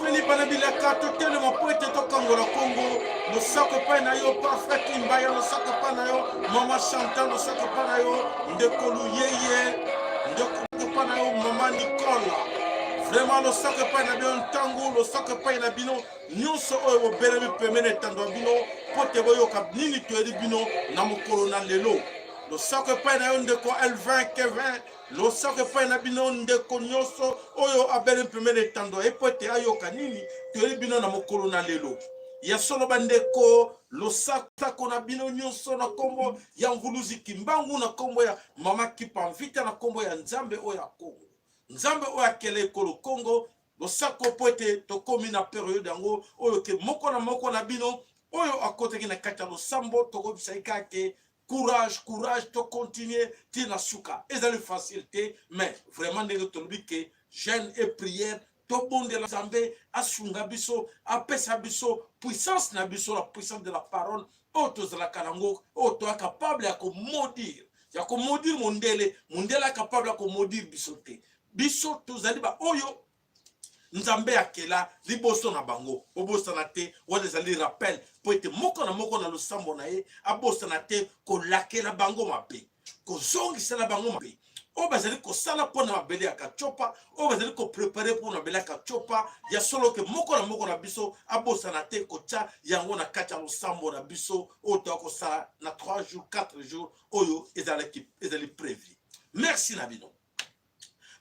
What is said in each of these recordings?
Tosepeli bana bilaka, totelema mpo ete tokangola Kongo. Losako epai na yo Parfait Limbaya, losako epai na yo Mama Chantal, losako epai na yo ndeko Luyeye, ndeko epai na yo Mama Nicole. Vraiment losako epai na bino ntango, losako epai na bino nyonso oyo bobelemi pembeni etando ya bino mpo te boyoka nini toyeli bino na mokolo na lelo. Losako epai na yo ndeko Elvin Kevin, Losako epai na bino ndeko nyonso oyo abele mpembeni etando ye mpo ete ayoka nini toyeli bino na mokolo na lelo. Ya solo bandeko, losako na bino nyonso na nkombo ya Mvuluzi Kimbangu, na nkombo ya Mama Kipa Mvita, na nkombo ya Nzambe oyo ya Kongo, Nzambe oyo akela ekolo Kongo. Losako mpo ete tokomi na periode yango oyo ke moko na moko na bino oyo akotaki na kati ya losambo, tokobisa ye kaka ke courage, courage, to continuer ti na suka. Ezali facile te, mais vraiment ndenge tolobi ke jeûne et prière, tobondela Nzambe asunga biso, apesa biso puissance na biso, la puissance de la parole oyo tozalaka nango, oyo toya capable ya komaudire, ya komaudire mondele. Mondele capable ya komaudire biso te. Biso tozali ba oyo Nzambe akela liboso na bango. Bobosana te, wana ezali rappel mpo ete moko na moko na losambo na ye abosana te kolakela bango mabe, kozongisela bango mabe oyo bazali kosala mpo na mabele ya Katiopa, oyo bazali koprepare mpo na mabele ya Katiopa. Ya solo ke moko na moko na biso abosana te kotya yango na kati ya losambo na biso oyo toya kosala na 3 jours, 4 jours oyo ezalaki ezali prévu. Merci na bino.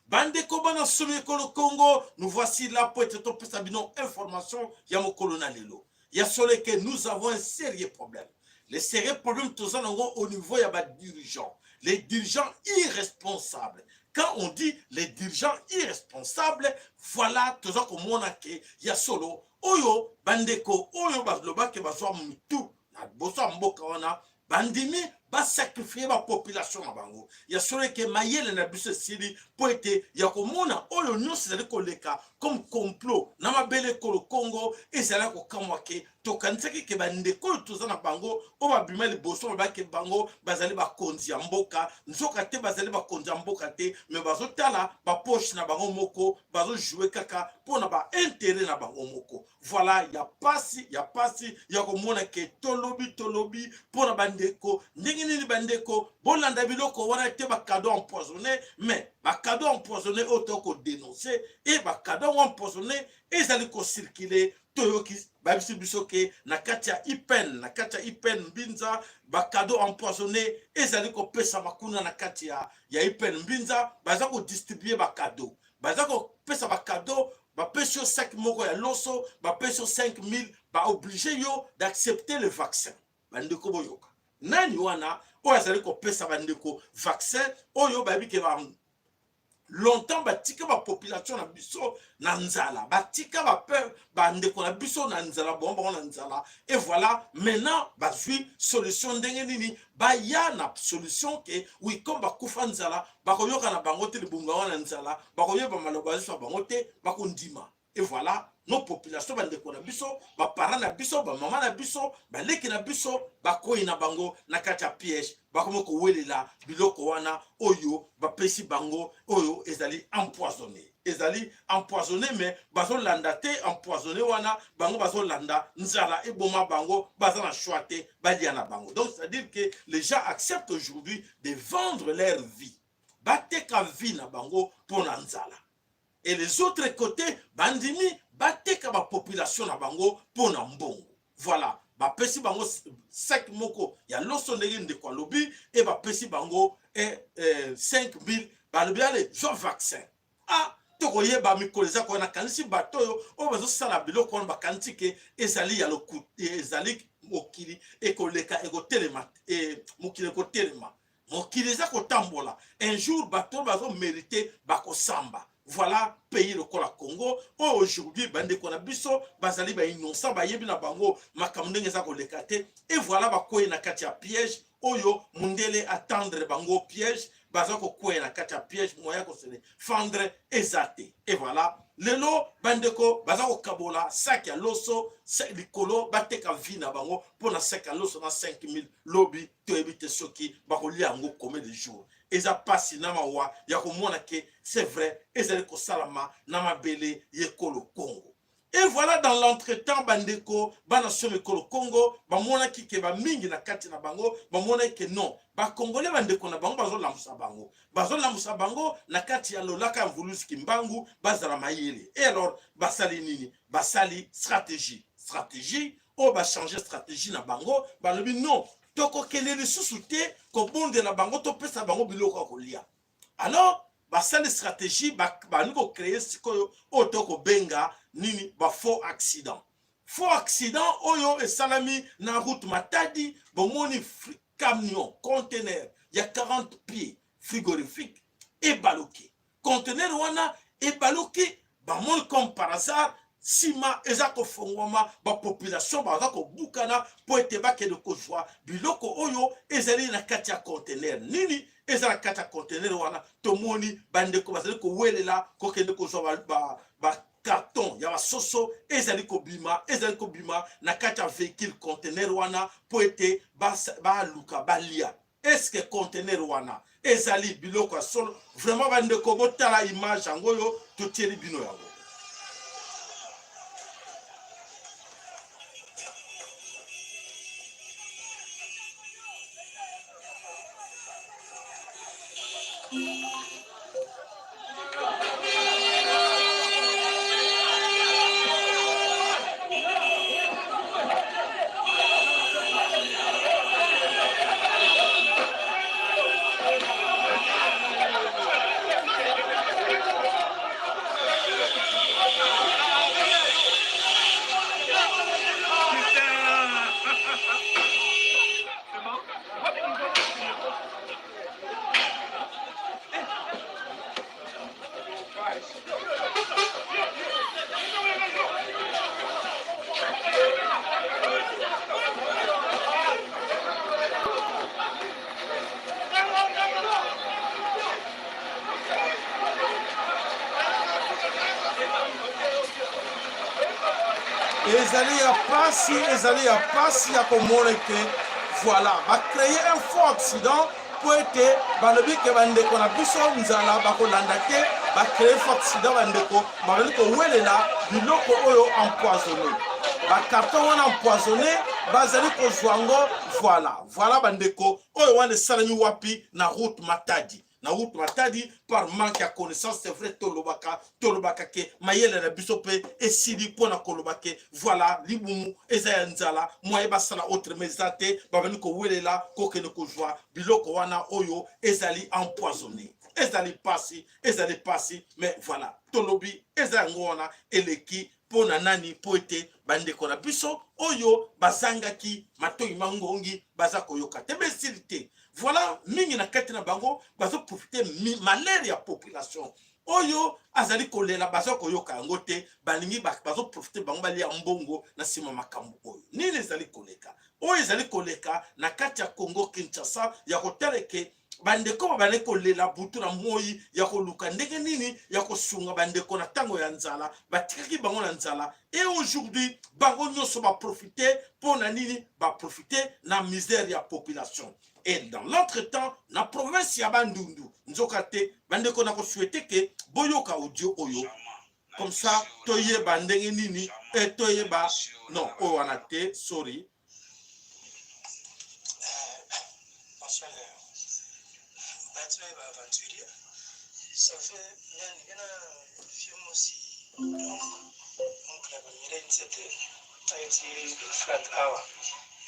Bandeko bana somi ekolo Congo, nous voici là pour ete topesa bino information ya mokolo na lelo. Ya solo ke nous avons un sérieux problème. Le sérieux problème toza nango au niveau ya ba dirigeants, les dirigeants irresponsables. Quand on dit les dirigeants irresponsables, voilà toza komona ke ya solo oyo bandeko oyo balobaki bazwa mutu na liboso ya mboka wana, bandimi basakrifie bapopulation na bango. Ya solo eke mayele na biso esili mpo ete ya komona oyo nyonso ezali koleka comme complot na mabele ekolo Congo. Ezali kokamwa ke tokanisaki ke bandeko oyo toza na bango oyo babima liboso babaki bango bazali bakonzi ya mboka, nzoka te bazali bakonzi ya mboka te, me bazotala bapoche na bango moko, bazojoue kaka mpo na baintere na bango moko. Voilà, ya pasi, ya pasi ya komona ke tolobi, tolobi mpo na bandeko. Ndenge nini bandeko bolanda biloko wana te, bakado empoisonné? Mais bakado empoisonné oyo to kodenonce e bakado yango empoisonné ezali kocircule. Toyoki bayebisi biso ke na kati ya IPN, na kati ya IPN Mbinza, bakado empoisonné ezali kopesama kuna na kati ya IPN Mbinza. Baza kodistribue bakado, baza kopesa bakado, bapesi yo sac moko ya loso, bapesi yo 5000, baoblige yo d'accepter le vaccin. Bandeko boyoka, nani wana oyo azali kopesa bandeko vaccin oyo bayebi ke ba longtemps batika bapopulation na biso na nzala, batika bandeko na biso na nzala, bango bango na nzala. Et voilà maintenant bazwi solution ndenge nini? Baya na solution ke oui, comme bakufa nzala, bakoyoka na bango te libunga wana nzala, bakoyeba maloba nyonso ya bango te, bakondima. Et voilà nos populations, bandeko na biso, baparent na biso, bamama na biso, baleki na biso, bakwei na bango na kati ya piège, bakomi kowelela biloko wana oyo bapesi bango, oyo ezali empoisonné, ezali empoisonné, mais bazolanda te empoisonné wana. Bango bazolanda nzala eboma bango, baza na choix te, balia na bango. Donc c'est à dire que les gens acceptent aujourd'hui de vendre leur vie, bateka vie na bango mpo na nzala. Et les autres côtés bandimi bateka bapopulation na bango mpo na mbongo. Voilà, bapesi bango sac moko ya loso ndenge ndeko alobi, e bapesi bango 5000, balobi ale zwa vaccin. Ah, tokoyeba mikolo eza koya. Nakanisi bato oyo oyo bazosala biloko wana bakanisi ke ezali ya lokuta, ezali mokili ekoleka, ekotelema, mokili ekotelema, mokili eza kotambola. Un jour bato oyo bazomerite bakosamba. Voilà pays lokola Congo oyo aujourd'hui bandeko na biso bazali bainnocent, bayebi na bango makambo ndenge eza koleka te. Et voilà bakwei na kati ya piège oyo mundele atendre bango piège, baza kokwea na kati ya piège, moyen kose défendre eza te. Et voilà lelo bandeko baza kokabola sac ya loso likolo, bateka vie na bango mpo na sac ya loso na 5000. Lobi toyebi te soki bakolia yango combien de jours. Eza pasi na mawa ya komona ke c'est vrai ezali kosalama na mabele ya ekolo Congo. E voilà, dans l'entretemps, bandeko bana so ekolo Congo bamonaki ke bamingi na kati na bango bamonaki ke non, bakongole bandeko na bango bazolamusa bango, bazolamusa bango na kati ya lolaka ya Mvuluzi Kimbangu, bazala mayele. Et alors basali nini? Basali stratégie, stratégie oyo bachange stratégie na bango. Balobi non, tokokende lisusu te kobondela bango, topesa bango biloko ya kolia. Alors basali stratégie, bandi kocréer sikoyo oyo tokobenga nini? Bafaux accident. Faux accident oyo esalami na route Matadi. Bomoni camion conteneur ya 40 pieds frigorifique ebaluki. Conteneur wana ebaluki, bamoni comme par hasard nsima eza kofongwama, bapopulation baza kobukana mpo ete bakende kozwa biloko oyo ezali na kati ya conteneur. Nini eza na kati ya conteneur wana? Tomoni bandeko bazali kowelela kokende kozwa bacarton ba ya basoso ezali kobima, ezali kobima na kati ya véhicule conteneur wana mpo ete baluka balia. Est-ce conteneur wana ezali biloko ya solo vraiment? Bandeko, botala image yango oyo totieli bino yango. Ezali ya pasi, ezali ya pasi ya komona ete voilà, bacréer un faux accident mpo ete balobi ke bandeko na biso nzala bakolanda te. Bacréer faux accident, bandeko bazali kowelela biloko oyo empoisonné, bacarton wana empoisonné bazali kozwa yango. Voilà, voilà bandeko, oyo wana esalami wapi? Na route Matadi, na route Matadi. Par manque ya connaissance, c'est vrai, tolobaka, tolobaka ke mayele na biso mpe esili mpona koloba ke voilà, libumu eza ya nzala, moye basala autrement eza te. Babandi kowelela kokende kozwa biloko wana oyo ezali empoisonné. Ezali pasi, ezali pasi, mais voilà, tolobi eza yango wana eleki mpo na nani? Mpo ete bandeko na biso oyo bazangaki matoi mangongi baza koyoka te, besili te. Voilà, mingi na kati na bango bazoprofite malheur ya population oyo azali kolela, baza koyoka yango te. Balingi bazoprofite bango balia mbongo na nsima. Makambo oyo nini ezali koleka, oyo ezali koleka na kati ya Congo Kinshasa, ya kotala ke bandeko babandi kolela butu na moi ya koluka ndenge nini ya kosunga bandeko na ntango ya nzala. Batikaki bango na nzala et aujourd'hui bango nyonso baprofite. Mpo na nini baprofite na misère ya population? Et dans l'entretemps, na province ya Bandundu, nzoka te bandeko, na kosouhaiter ke boyoka audio oyo, comme ça toyeba ndenge nini e toyeba. Non, oyo wana te, sorry. Bonsoir. Bato ya baaventurier, ça fait nani ena vieux mosi, donc oncle ya bamilai nzete ayeti flat awa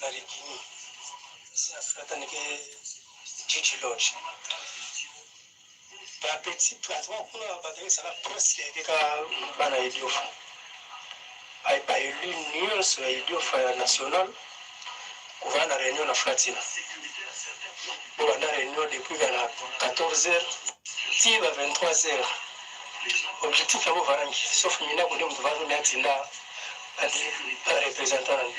na Rigini, esi na flat anike Gigi Lodge. Bapetit plateforme kuna bato ezala presque kaka bana Idiofa, baelu nyonso ya Idiofa ya national kovanda na réunion na flatina. Bo banda réunion depuis na 14 heures ti ba 23 heures. Objectif yango varangi, sauf Minaku nde moto vandi atinda bareprésentant nani.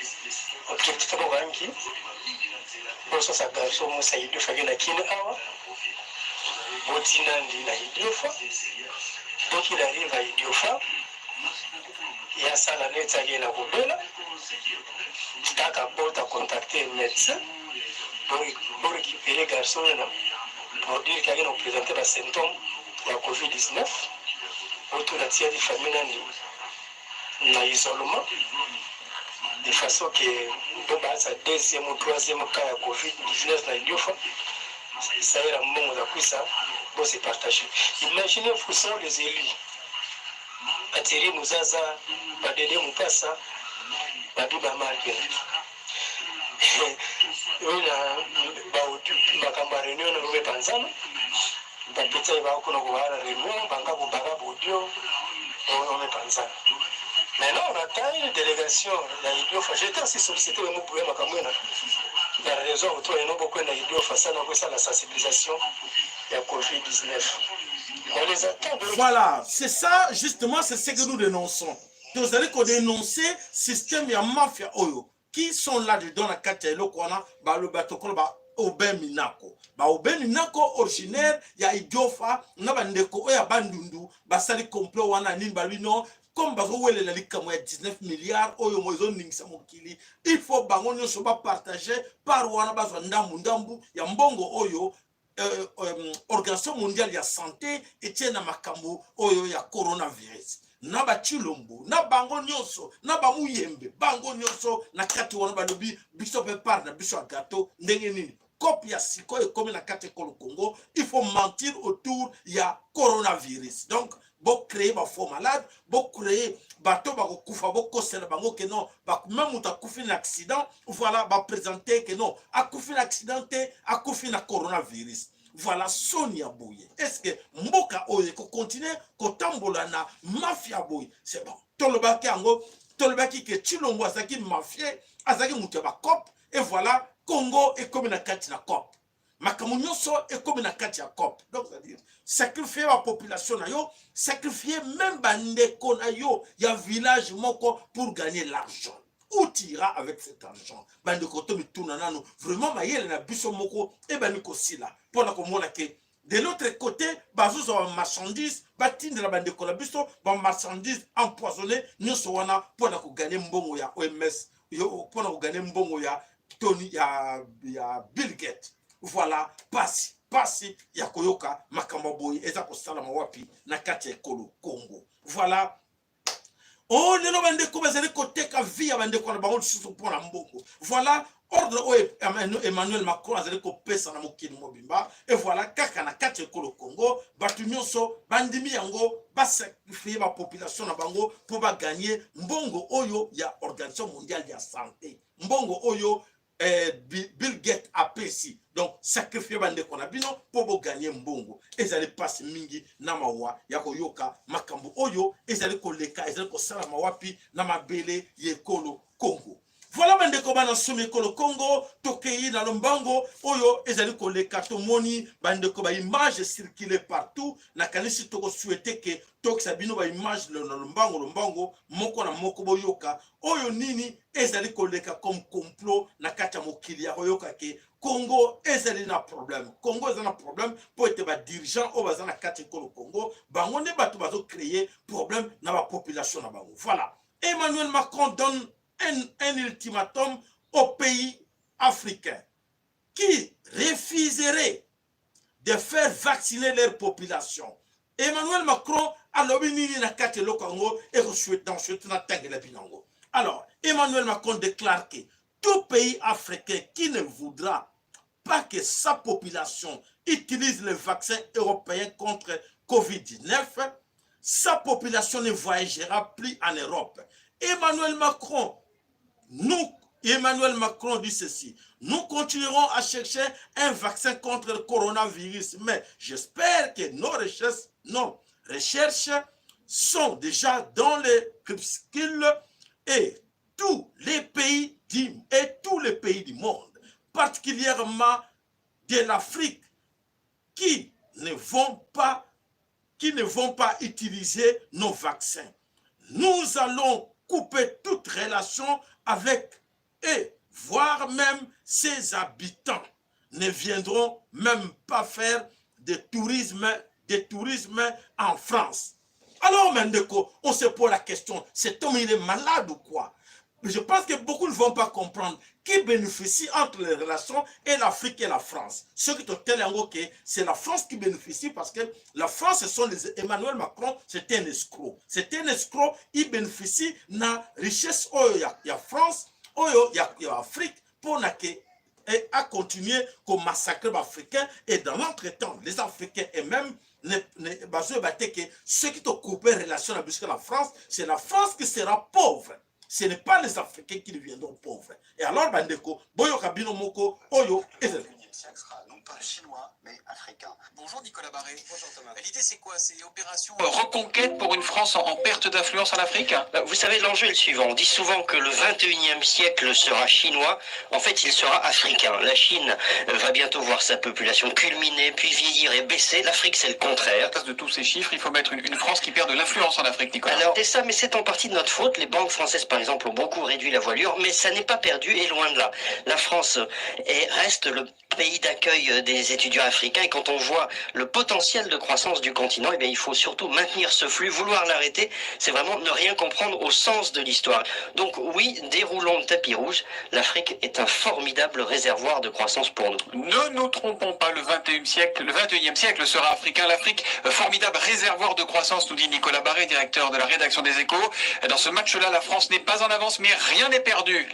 Objectif yango varangi bososa garçon mosa Idiofa ke na Kini awa, botina ndi na Idiofa. Dès qu'il arrive à Idiofa, ya sala neti ake na kobela kaka, bota contacter médecin pour récupérer garçon wana, pour dire kake na koprésenter basymptôme ya COVID-19. Otuna tiadi famille nani. Na isolement de façon que bo baza deuxième ou troisième cas ya Covid-19 na Idiofa, saera mbongo za kwisa bo se partager. Imaginez vous sont les élus ba Thierry Muzaza, ba Dede Mupasa, ba Biba Marke oyo na makambo ya réunion na lobe panzana bapetsa ye bakuna kobala réunion banga kobaka bodio oyo panzana. Maintenant, on attend une délégation ya Idiofa. J'étais aussi sollicité même pour makambo na la raison autour ya beaucoup na Idiofa ça na la sensibilisation ya Covid-19. On les attend. Voilà, c'est ça justement, c'est ce que nous dénonçons. Tozali kodénoncer système ya mafia oyo qui sont là dedans na kati ya eloko wana. Baloba tokolo ba Aubin Minako, ba Aubin Minako originaire ya Idiofa na bandeko oyo ya Bandundu basali complot wana. Nini balobi? Non, comme bazowelela likambo ya 19 milliards oyo mo ezoningisa mokili, il faut bango nyonso bapartage part wana, bazwa ndambu ndambu ya mbongo oyo Organisation mondiale ya santé etie na makambo oyo ya coronavirus. Na bachilombo na bango nyonso na bamuyembe, bango nyonso na kati wana, balobi biso mpe part na biso ya gâteau. Ndenge nini coop ya sikoyo ekomi na kati ekolo Congo? Il faut mentir autour ya coronavirus. Donc bocréer bafaux malade, bocréer bato bakokufa, bokosela bango ke non, même moto akufi na accident, voilà, baprésente ke non, akufi na accident te, akufi na coronavirus. Voilà, soni ya boye. Est ce que mboka oyo ekocontinue kotambola na mafia boye? C'est bon, tolobaki yango, tolobaki ke Chilombo azalaki mafie, azalaki moto ya bacoop. Et voilà, Congo ekomi na kati na coop, makambo nyonso ekomi na kati ya coop. Donc c'est-à-dire sacrifier bapopulation na yo, sacrifier même bandeko na yo ya village moko pour gagner l'argent. Où tu iras avec cet argent? Bandeko, to mituna nano vraiment, mayele na biso moko ebandi kosila mpona komona ke de l'autre côté bazozwa bamarchandise, batindela bandeko na biso bamarchandise empoisonné nyonso wana mpona kogagner mbongo ya OMS, mpona kogagner mbongo ya Tony ya Bill Gates. Voilà, pasi pasi ya koyoka makambo boye eza kosalama wapi na kati ya ekolo Congo. Voilà, o lelo bandeko bazali koteka vie ya bandeko na bango lisusu mpona mbongo. Voilà ordre oyo Emmanuel Macron azali kopesa na mokili mobimba. Et voilà, kaka na kati ya ekolo Congo, bato nyonso bandimi yango, basacrifie bapopulation na bango mpo bagagner mbongo oyo ya Organisation mondiale ya santé, mbongo oyo Bill Gates apesi. Donc sacrifie bandeko na bino mpo bogagner mbongo. Ezali mpasi mingi na mawa ya koyoka makambo oyo ezali koleka, ezali kosalama wapi? Na mabele ya ekolo Congo. Voilà, bandeko bana nsomi ekolo Congo, tokei na lombango oyo ezali koleka. Tomoni bandeko baimage circule partout. Nakanisi tokosouhaiter ke tokisa bino baimage na lombango lombango, moko na moko boyoka oyo nini ezali koleka comme complot na kati ya mokili ya koyoka ke Congo ezali na problème. Congo eza na problème mpo ete badirigeant oyo baza na kati ekolo Congo, bango nde bato bazocréer problème na bapopulation na bango. Voilà, Emmanuel Macron donne un ultimatum aux pays africains qui refuseraient de faire vacciner leur population. Emmanuel Macron alobi nini na kati eloko yango? Ekosouhaite natangela bino yango. Alors, Emmanuel Macron déclare que tout pays africain qui ne voudra pas que sa population utilise le vaccin européen contre Covid-19, sa population ne voyagera plus en Europe. Emmanuel Macron, nous, Emmanuel Macron dit ceci: Nous continuerons à chercher un vaccin contre le coronavirus, mais j'espère que nos recherches sont déjà dans les crépuscules et tous les pays du monde, particulièrement de l'Afrique, qui ne vont pas utiliser nos vaccins. Nous allons couper toute relation avec eux, voire même ses habitants ne viendront même pas faire de tourisme en France. Alors, Mendeko, on se pose la question, cet homme, il est malade ou quoi? Je pense que beaucoup ne vont pas comprendre qui bénéficie entre les relations et l'Afrique et la France. Ceux qui te ok, c'est la France qui bénéficie parce que la France, ce sont les Emmanuel Macron, c'est un escroc. C'est un escroc, il bénéficie de la richesse oyo ya, ya France, oyo ya, ya Afrique, pour que et a continué ko massacrer les Africains et dans l'entretemps, les Africains et même bazoyeba te que ceux qui te coupent relation na biso la France, c'est la France qui sera pauvre. Ce n'est pas les Africains qui deviendront pauvres. Et alors, bandeko, boyoka bino moko, oyo, ezali. Siècle sera non pas chinois, mais africain. Bonjour Nicolas Barré. Bonjour Thomas. L'idée, c'est quoi? C'est opération reconquête pour une France en perte d'influence en Afrique? Bah, vous savez, l'enjeu est le suivant. On dit souvent que le 21e siècle sera chinois. En fait, il sera africain. La Chine va bientôt voir sa population culminer, puis vieillir et baisser. L'Afrique, c'est le contraire. À place de tous ces chiffres, il faut mettre une France qui perd de l'influence en Afrique, Nicolas. Alors, c'est ça, mais c'est en partie de notre faute. Les banques françaises, par exemple, ont beaucoup réduit la voilure, mais ça n'est pas perdu et loin de là. La France reste le pays d'accueil des étudiants africains et quand on voit le potentiel de croissance du continent, eh bien, il faut surtout maintenir ce flux. Vouloir l'arrêter, c'est vraiment ne rien comprendre au sens de l'histoire. Donc oui, déroulons le tapis rouge. L'Afrique est un formidable réservoir de croissance pour nous. Ne nous trompons pas, le 21e siècle, le 21e siècle sera africain. L'Afrique, formidable réservoir de croissance, nous dit Nicolas Barré, directeur de la rédaction des Échos. Dans ce match-là, la France n'est pas en avance, mais rien n'est perdu.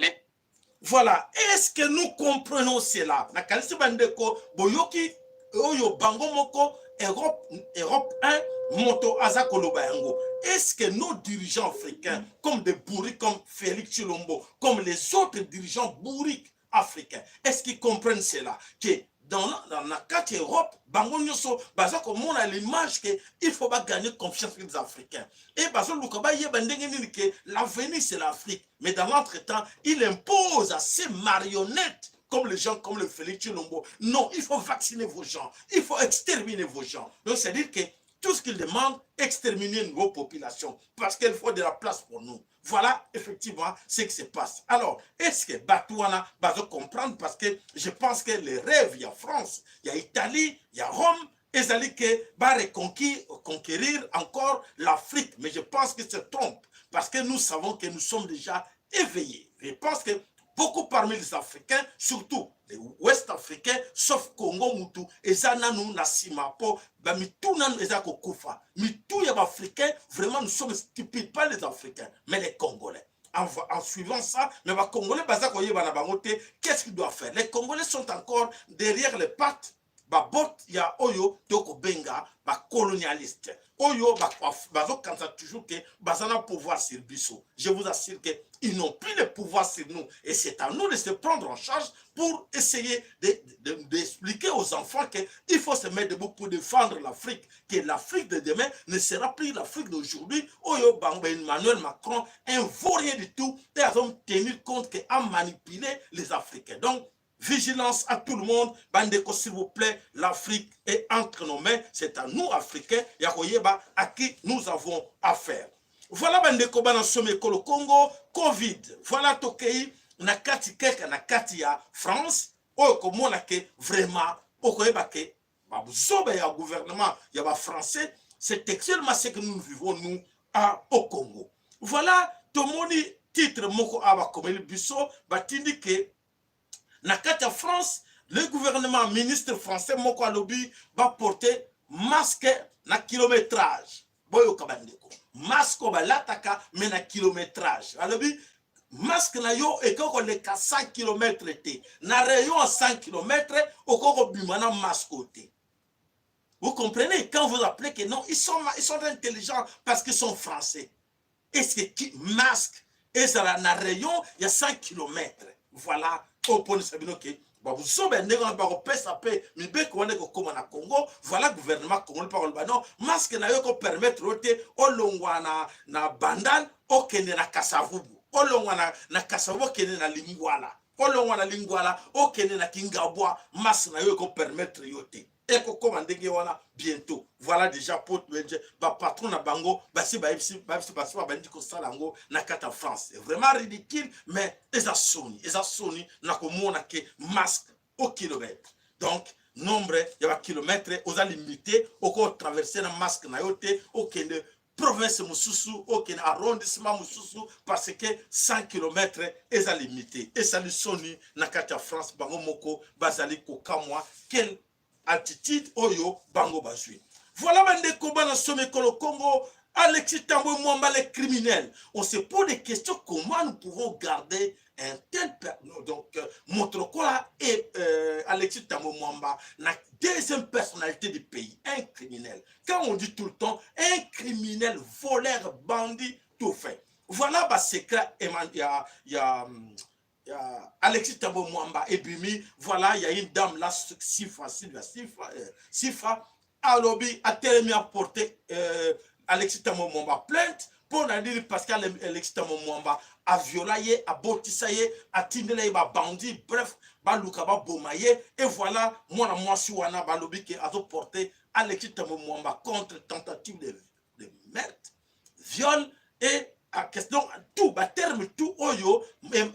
Voilà. Est-ce que nous comprenons cela? Nakanisi bandeko boyoki oyo bango moko Europe 1 moto aza koloba yango. Est-ce que nos dirigeants africains, comme des bourriques comme Félix Tshilombo, comme les autres dirigeants bourriques africains, est-ce qu'ils comprennent cela? Que dans la kati Europe, bango nyonso baza komona l'image que il faut ba gagner confiance des Africains. Et bazoluka bayeba ndenge nini que l'avenir, c'est l'Afrique. Mais dans l'entretemps, il impose à ces marionnettes comme les gens comme le Félix Tshilombo. Non, il faut vacciner vos gens. Il faut exterminer vos gens. Donc, c'est-à-dire que tout ce qu'il demande, exterminer nos populations, parce qu'il faut de la place pour nous. Voilà effectivement ce qui se passe. Alors, est-ce que bato wana va comprendre? Parce que je pense que les rêves, il y a France, il y a Italie, il y a Rome, ezali que va reconquérir conquérir encore l'Afrique. Mais je pense qu'ils se trompent parce que nous savons que nous sommes déjà éveillés. Je pense que beaucoup parmi les Africains, surtout les Ouest Africains, sauf Congo mutu, eza nanu na nsima mpo bamitu nanu eza kokufa. Mitu ya baafricain, vraiment nous sommes stupides, pas les Africains, mais les Congolais. En suivant ça, mais bacongolais baza koyeba na bango te qu'est-ce qu'ils doivent faire. Les Congolais sont encore derrière les pattes babote ya oyo tokobenga bacolonialiste oyo bazokanisa toujours que baza na pouvoir sur biso. Je vous assure que ils n'ont plus de pouvoir sur nous et c'est à nous de se prendre en charge pour essayer d'expliquer aux enfants qu'il faut se mettre debout pour défendre l'Afrique, que l'Afrique de demain ne sera plus l'Afrique d'aujourd'hui oyo bango Emmanuel Macron, un vaurien du tout, et à tenir compte que a manipulé les Africains. Donc vigilance à tout le monde. Bandeko, s'il vous plaît, l'Afrique est entre nos mains. C'est à nous, Africains, ya koyeba, à qui nous avons affaire. Voilà, bandeko, bana sommet le Congo, Covid. Voilà, tokei, na kati keka, na kati ya France, oyo komona ke vraiment, okoyeba ke, babuzoba ya gouvernement, ya ba Français, c'est actuellement ce que nous vivons, nous, au Congo. Voilà, tomoni titre moko awa bakomeli biso, batindi ke na kati ya France, le gouvernement, ministre français moko alobi baporte masque na kilométrage. Boyoka bandeko, masque oyo balataka mais na kilométrage. Alobi masque na yo ekoki koleka 100 km te, na rayon ya 100 km okoki kobima na masque oyo te. Vous comprenez? Quand vous appelez que non, ils sont intelligents parce qu'ils sont français. Est-ce que masque ezala na rayon ya 100 km? Voilà oyo mponisa bino ke babuzoba ndenge wana bakopesa mpe mibeko wana ekokóma na Congo. Voilà, gouvernement congolais mpe koloba non, masque na yo ekopermettre yo te olongwa na Bandal okende na Kasavubu, olongwa na Kasavubu okende na Lingwala, olongwa na Lingwala okende na Kingabwa, masque na yo ekopermettre yo te. Ekokóma ndenge wana bientôt. Voilà déjà po bapatron na bango basi bayebisi, basi babandi kosala yango na kati ya France. C'est vraiment ridicule, mais eza soni, eza soni na komona ke masque au kilomètre. Donc nombre ya bakilomètre oza limité, okotraverse na masque na yo te okende. Province mosusu, okende arrondissement mosusu, parce que 100 km eza limité. Esali soni na kati ya France, bango moko bazali kokamwa quelle attitude oyo bango bazwi. Voilà bandeko bana somekolo Congo, Alexis Tambwe Mwamba, les criminels. On se pose des questions, comment nous pouvons garder un tel donc Motrokola et Alexis Tambwe Mwamba, la deuxième personnalité du pays, un criminel. Quand on dit tout le temps, un criminel, voleur, bandit, tout fait. Voilà bah, secret, il y a, y a Alexis Tambwe Mwamba ebimi. Voilà, il y a une dame là, Sifa, Silvia, Sifa, Sifa, alobi, atelemi aporter Alexis Tambwe Mwamba plainte mpo na nini? Parce que Alexis Tambwe Mwamba aviola ye, abotisa ye, atindela ye babandi, bref, baluka baboma ye. Et voilà, mwana mwasi wana balobi ke azoporte Alexis Tambwe Mwamba contre tentative de meurtre, viol et question, tout baterme, tout oyo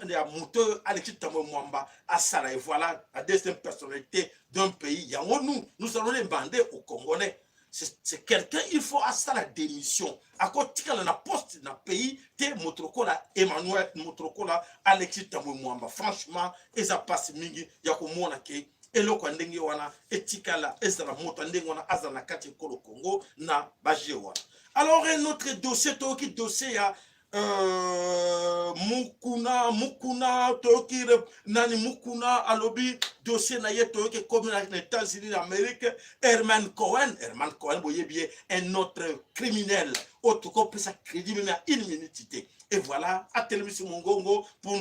ya moto oyo Alexis Tambwe Mwamba asala. Et voilà la deuxième personnalité d'un pays. Yango nous, nous allons demander aux Congolais, c'est quelqu'un, il faut asala démission, akotikala na poste na pays te. Moto lokola Emmanuel, moto lokola Alexis Tambwe Mwamba, franchement, eza mpasi mingi ya komona ke eloko ya ndenge wana etikala, ezala moto ya ndenge wana azala na kati ekolo Congo na baje wana. Alors, un autre dossier, toyoki dossier ya Mukuna. Mukuna, toyoki nani? Mukuna alobi dossier na ye, toyoki ekomi na États-Unis d'Amérique. Herman Cohen, Herman Cohen, boyebi ye, un autre criminel oyo tokopesa crédit même ya une minute te. Et voilà, atelemisi mongongo pour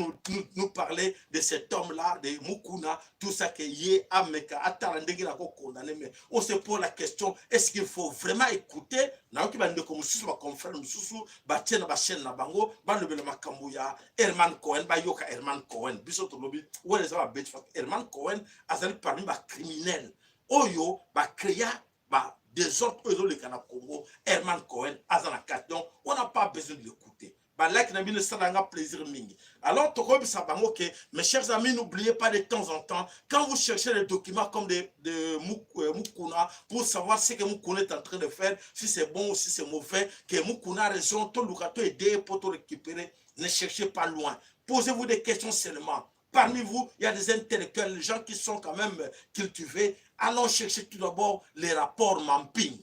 nous parler de cet homme-là, de Mukuna, tout ça que ye ameka atala ndenge na kokondamner. Mais on se pose la question, est-ce qu'il faut vraiment écouter? Nayoki bandeko mosusu, baconfrère mosusu, batie na bachaîne na bango, balobela makambo ya Herman Cohen, bayoka Herman Cohen. Biso tolobi wana eza babeti. Herman Cohen azali parmi bacriminel oyo bacréa ba désordre oyo ezoleka na Congo. Herman Cohen aza na kati, donc on n'a pas besoin de l'écouter. Balike na bino esalanga plaisir mingi. Alors tokoyebisa bango ke, mes chers amis, n'oubliez pas, de temps en temps, quand vous cherchez des documents comme de Mukuna, pour savoir ce que Mukuna est en train de faire, si c'est bon ou si c'est mauvais, que Mukuna a raison, toluka to aider pour to récupérer, ne cherchez pas loin, posez-vous des questions seulement. Parmi vous, il y a des intellectuels, les gens qui sont quand même cultivés. Allons chercher tout d'abord les rapports Mapping.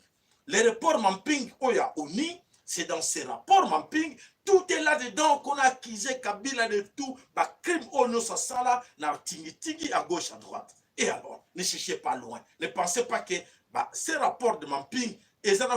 Les rapports Mapping, oyo ONU, c'est dans ces rapports Mapping, tout est là-dedans, qu'on a accusé Kabila de tout, bah, crime oyo asala, na tingi tingi à gauche, à droite. Et alors, ne cherchez pas loin. Ne pensez pas que bah, ces rapports de Mapping, et ça,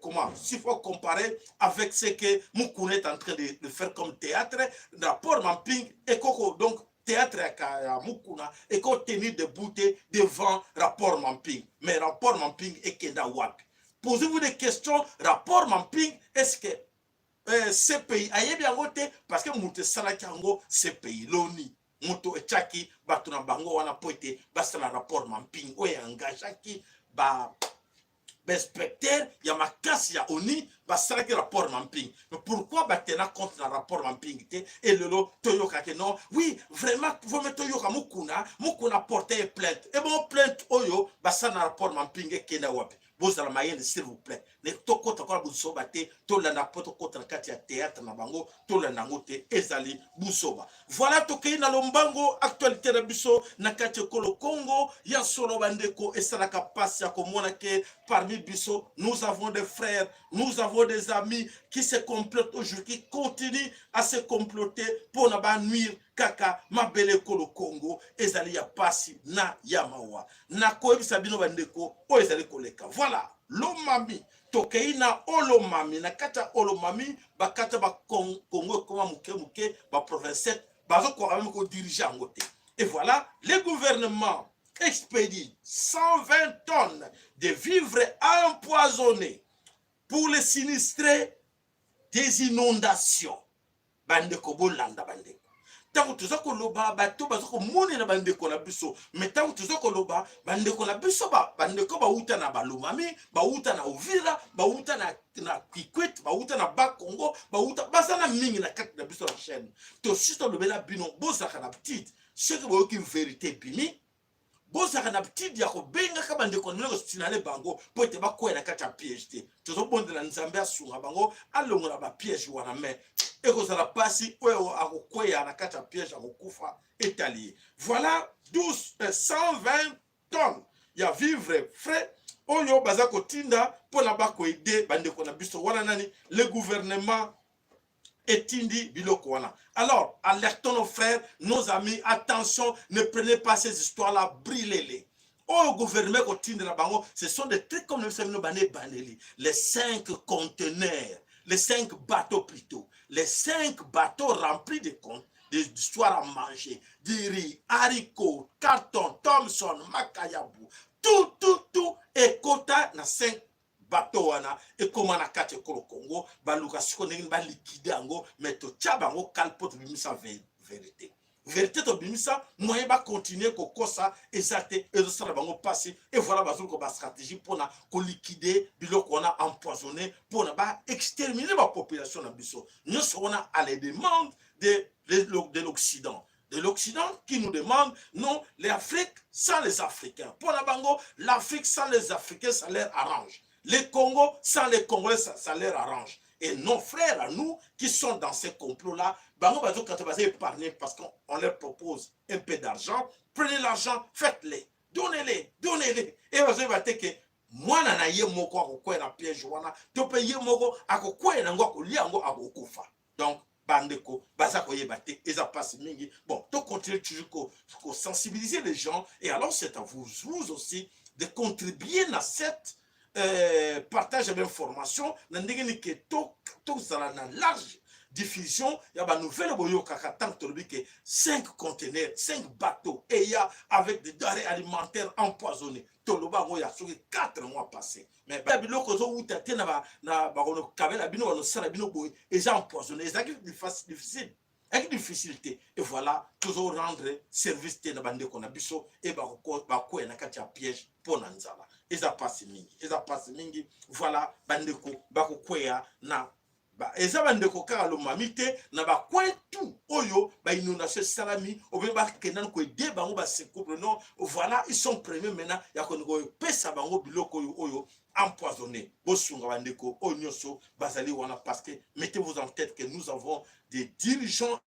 comment, s'il faut comparer avec ce que Mukuna est en train de faire comme théâtre, rapport Mapping et Coco, donc théâtre ya Mukuna, et qu'on tenir debout devant rapport Mapping. Mais rapport Mapping ekenda wapi? Posez-vous des questions. Rapport Mapping, est-ce que CPI ayebi yango te? Parce que moto esalaki yango, CPI, l'ONU, moto etiaki bato na bango wana po ete basala rapport Mapping oyo engageaki ba bainspecteur ya makasi ya ONU, basalaki rapport Mapping. Mais pourquoi batena compte na rapport Mapping te? E lelo toyokaki non, oui, vraiment, vome toyoka Mukuna. Mukuna porte plainte. E bon, plainte oyo basala na rapport Mapping ekenda wapi? Bozala mayele, s'il vous plaît. Ne tokɔta kola buzoba te, tolanda mpo tokɔta na kati ya théâtre na bango, tolanda yango te, ezali buzoba. Voilà, tokei na lombango actualité na biso na kati ekolo Congo. Ya solo bandeko, esalaka mpasi ya komona ke parmi biso, nous avons des frères, nous avons des amis qui se complotent aujourd'hui, qui continuent à se comploter mpona banuire kaka mabele ekolo Congo. Ezali ya pasi na ya mawa. Nakoyebisa bino bandeko oyo ezali koleka. Voilà, Lomami, tokei na Haut-Lomami. Na kati ya Haut-Lomami, bakati ya bakongo ekoma moke moke, baprovince bazokoka même kodiriger yango te. Et voilà, le gouvernement expédie 120 tonnes de vivres empoisonnés pour les sinistrés des inondations. Bandeko, bolanda. Bandeko, ntango toza koloba, bato baza komonela bandeko na biso. Me ntango toza koloba, bandeko na biso, bandeko bauta na Balomami, bauta na Uvira, bauta na Kikwit, bauta na Bakongo, bauta, baza na mingi na kati na biso na chaîne. Tosi tolobela bino, bozalaka na petite, soki boyoki vérité ebimi. Bozalaka na habitude ya kobengaka bandeko na bino, kosignaler bango mpo ete bakwea na kati ya piège te. Tozobondela Nzambe asunga bango, alongola bapiège wana, mais ekozala mpasi. Oyo akokweya na kati ya piège akokufa, etali ye. Voilà 12, 120 tonnes ya vivre frais oyo baza kotinda mpona bakoaider bandeko na biso wana. Nani? Le gouvernement etindi biloko wana. Alors, alertons nos frères, nos amis: attention, ne prenez pas ces histoires là, brûlez-les. Oyo gouvernement kotindela bango, ce sont des trucs comme bino bana ebandeli, les cinq conteneurs, les cinq bateaux plutôt, les cinq bateaux remplis de comptes, des histoires à manger, du riz, haricots, carton, Thomson, makayabu, tout, tout, tout ekota na cinq bateau wana, ekóma na kati ekolo Congo. Baluka sikoyo ndenge baliquider yango, mais totya bango kale mpo tobimisa vérité. Vérité tobimisa, moyen bacontinuer kokosa eza te. Ezosala bango mpasi. Et voilà, bazoluka bastratégie mpona koliquider biloko wana empoisonné, mpona baexterminer bapopulation na biso nyonso wana, à les demande de l'Occident qui nous demande non, l'Afrique sans les Africains. Pour la bango, l'Afrique sans les Africains, ça leur arrange. Le Congo sans les Congolais, ça leur arrange. Et nos frères à nous qui sont dans ces complots-là, bango bazo kata bazo épargner parce qu'on leur propose un peu d'argent. Prenez l'argent, faites-les. Donnez-les, donnez-les. Et vous allez que mwana na ye moko akokwea na piège wana, to mpe ye moko akokwea nango, akolia yango, akokufa. Donc bandeko baza koyeba te, eza mpasi mingi. Bon, tocontinue toujours kosensibiliser les gens et alors c'est à vous, vous aussi, de contribuer na cette partage d'information na ndenge nini ke tozala na large diffusion ya banouvelle. Boyokaka ntango tolobi ke 5 conteneurs, 5 bateaux eya avec des denrées alimentaires empoisonnées. Toloba yango ya soki 4 mois passé, mais biloko ezowuta te na bakokabela bino, banosala bino boye, eza empoisonné. Ezalaki difficile, ezalaki difficile te. Et voilà, tozorendre service te na bandeko na biso e bakwea na kati ya piège mpo na nzala. Eza mpasi mingi, eza mpasi mingi. Voilà, bandeko bakokweya na ba, eza bandeko kaka Lomami te, na bacoin tout oyo bainondation esalami, obe bakenda koaider bango, basecours. Non, voilà, ils sont premiers maintenant ya kopesa bango biloko oyo empoisonné. Bosunga bandeko oyo nyonso bazali wana, parce que mettez-vous en tête que nous avons des dirigeants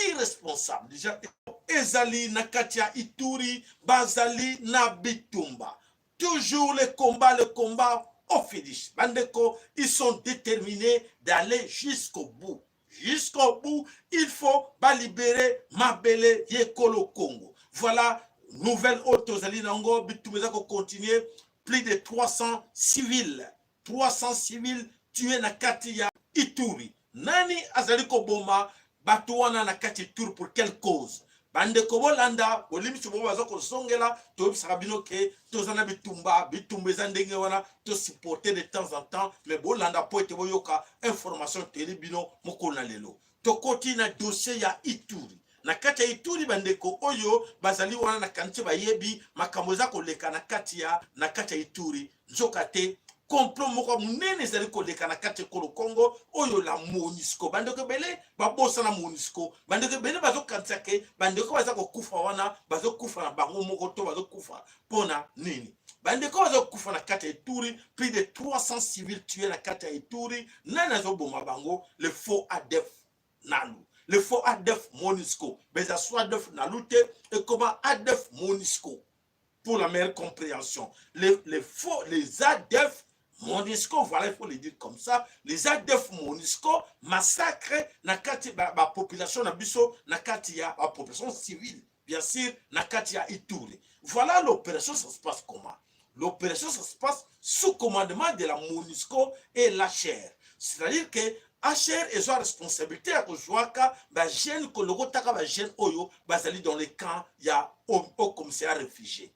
irresponsables. Déjà ezali na kati ya Ituri, bazali na bitumba, toujours le combat, le combat au finish. Bandeko, ils sont déterminés d'aller jusqu'au bout, jusqu'au bout. Il faut balibérer mabele yekolo Congo. Voilà nouvelle oyo tozali nango. Bitumba eza kocontinuer. Plus de 300 civils, 300 civils tués na kati ya Ituri. Nani azali koboma bato wana na kati ya Ituri? Pour quelle cause? Bandeko, bolanda bolimisi bongo baza kozongela. Toyebisaka bino ke toza na bitumba, bitumba eza ndenge wana, tosupporte de temps en temps, mais bolanda po ete boyoka information toyeli bino mokolo na lelo. Tokoti na dossier ya Ituri. Na kati ya Ituri, bandeko oyo bazali wana na kanisi bayebi makambo eza koleka na kati ya Ituri. Nzoka te complot moko monene ezali koleka na kati ekolo Congo oyo la MONUSCO. Bandeko ebele babosana MONUSCO. Bandeko ebele bazokanisa ke bandeko baza kokufa wana bazokufa na bango moko to bazokufa mpona nini. Bandeko bazokufa na kati ya Ituri, plus de 300 civils tués na kati ya Ituri. Nani azoboma bango? Le faux ADF NALU, le faux ADF MONUSCO. Beza so ADF NALU te, ekoma ADF MONUSCO pour la meilleure compréhension. Les faux, les ADF MONUSCO, voilà, il faut le dire comme ça. Les ADF MONUSCO massacrent na kati ba, ba population na biso, na kati ya ba population civile, bien sûr, na kati ya Ituri. Voilà l'opération, ça se passe comment? L'opération, ça se passe sous commandement de la MONUSCO et l'HR. C'est-à-dire que HR ezwa responsabilité ya kozwaka bajeune, kolokotaka bajeune oyo bazali dans les camps ya au commissariat réfugié.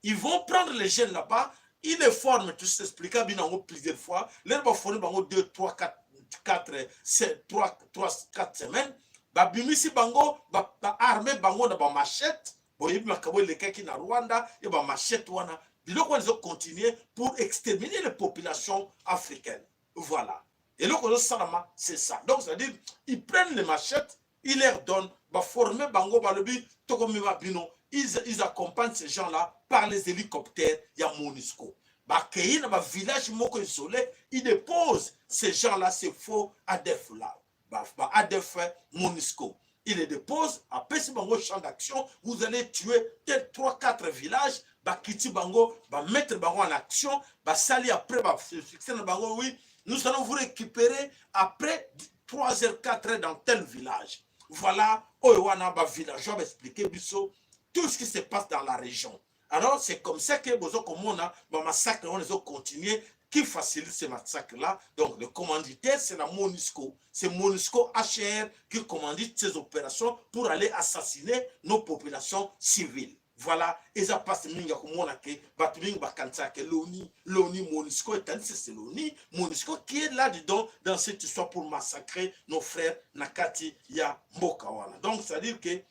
Ils vont prendre les jeunes là-bas, ils les forment. Tout s'explique bien yango plusieurs fois. Lelo baforme bango 2, 3, 4, 4, 7, 3, 3, 4 semaines, babimisi bango, baarme bango na bamachette. Boyebi makambo elekaki na Rwanda e bamachette wana. Biloko wana ezocontinue pour exterminer les populations africaines. Voilà eloko ezosalama, c'est ça. Donc, c'est à dire, ils prennent les machettes, ils leur donnent, baforme bango, balobi tokomema bino. Ils accompagnent ces gens-là par les hélicoptères ya MONUSCO. Bakei na bavillage moko isolé, ils déposent ces gens-là, ces faux ADF là, ba, ba ADF MONUSCO. Il les dépose, apesi bango champ d'action: vous allez tuer tel 3 4 villages. Bakiti bango, bamettre bango en action, basali. Après bafixer na bango: oui, nous allons vous récupérer après 3 heures, 4 heures dans tel village. Voilà oyo wana bavillageois baexpliquer biso tout ce qui se passe dans la région. Alors c'est comme ça que bozokomona bamassacre wana ezocontinuer. Qui facilite ces massacres-là? Donc le commanditaire, c'est la MONUSCO. C'est MONUSCO HR qui commandite ces opérations pour aller assassiner nos populations civiles. Voilà, eza mpasi mingi ya komona ke bato mingi bakanisaka ke l'ONU, l'ONU, MONUSCO etandisi. C'est l'ONU, MONUSCO qui est là-dedans dans cette histoire pour massacrer nos frères na kati ya mboka wana. Donc c'est à dire que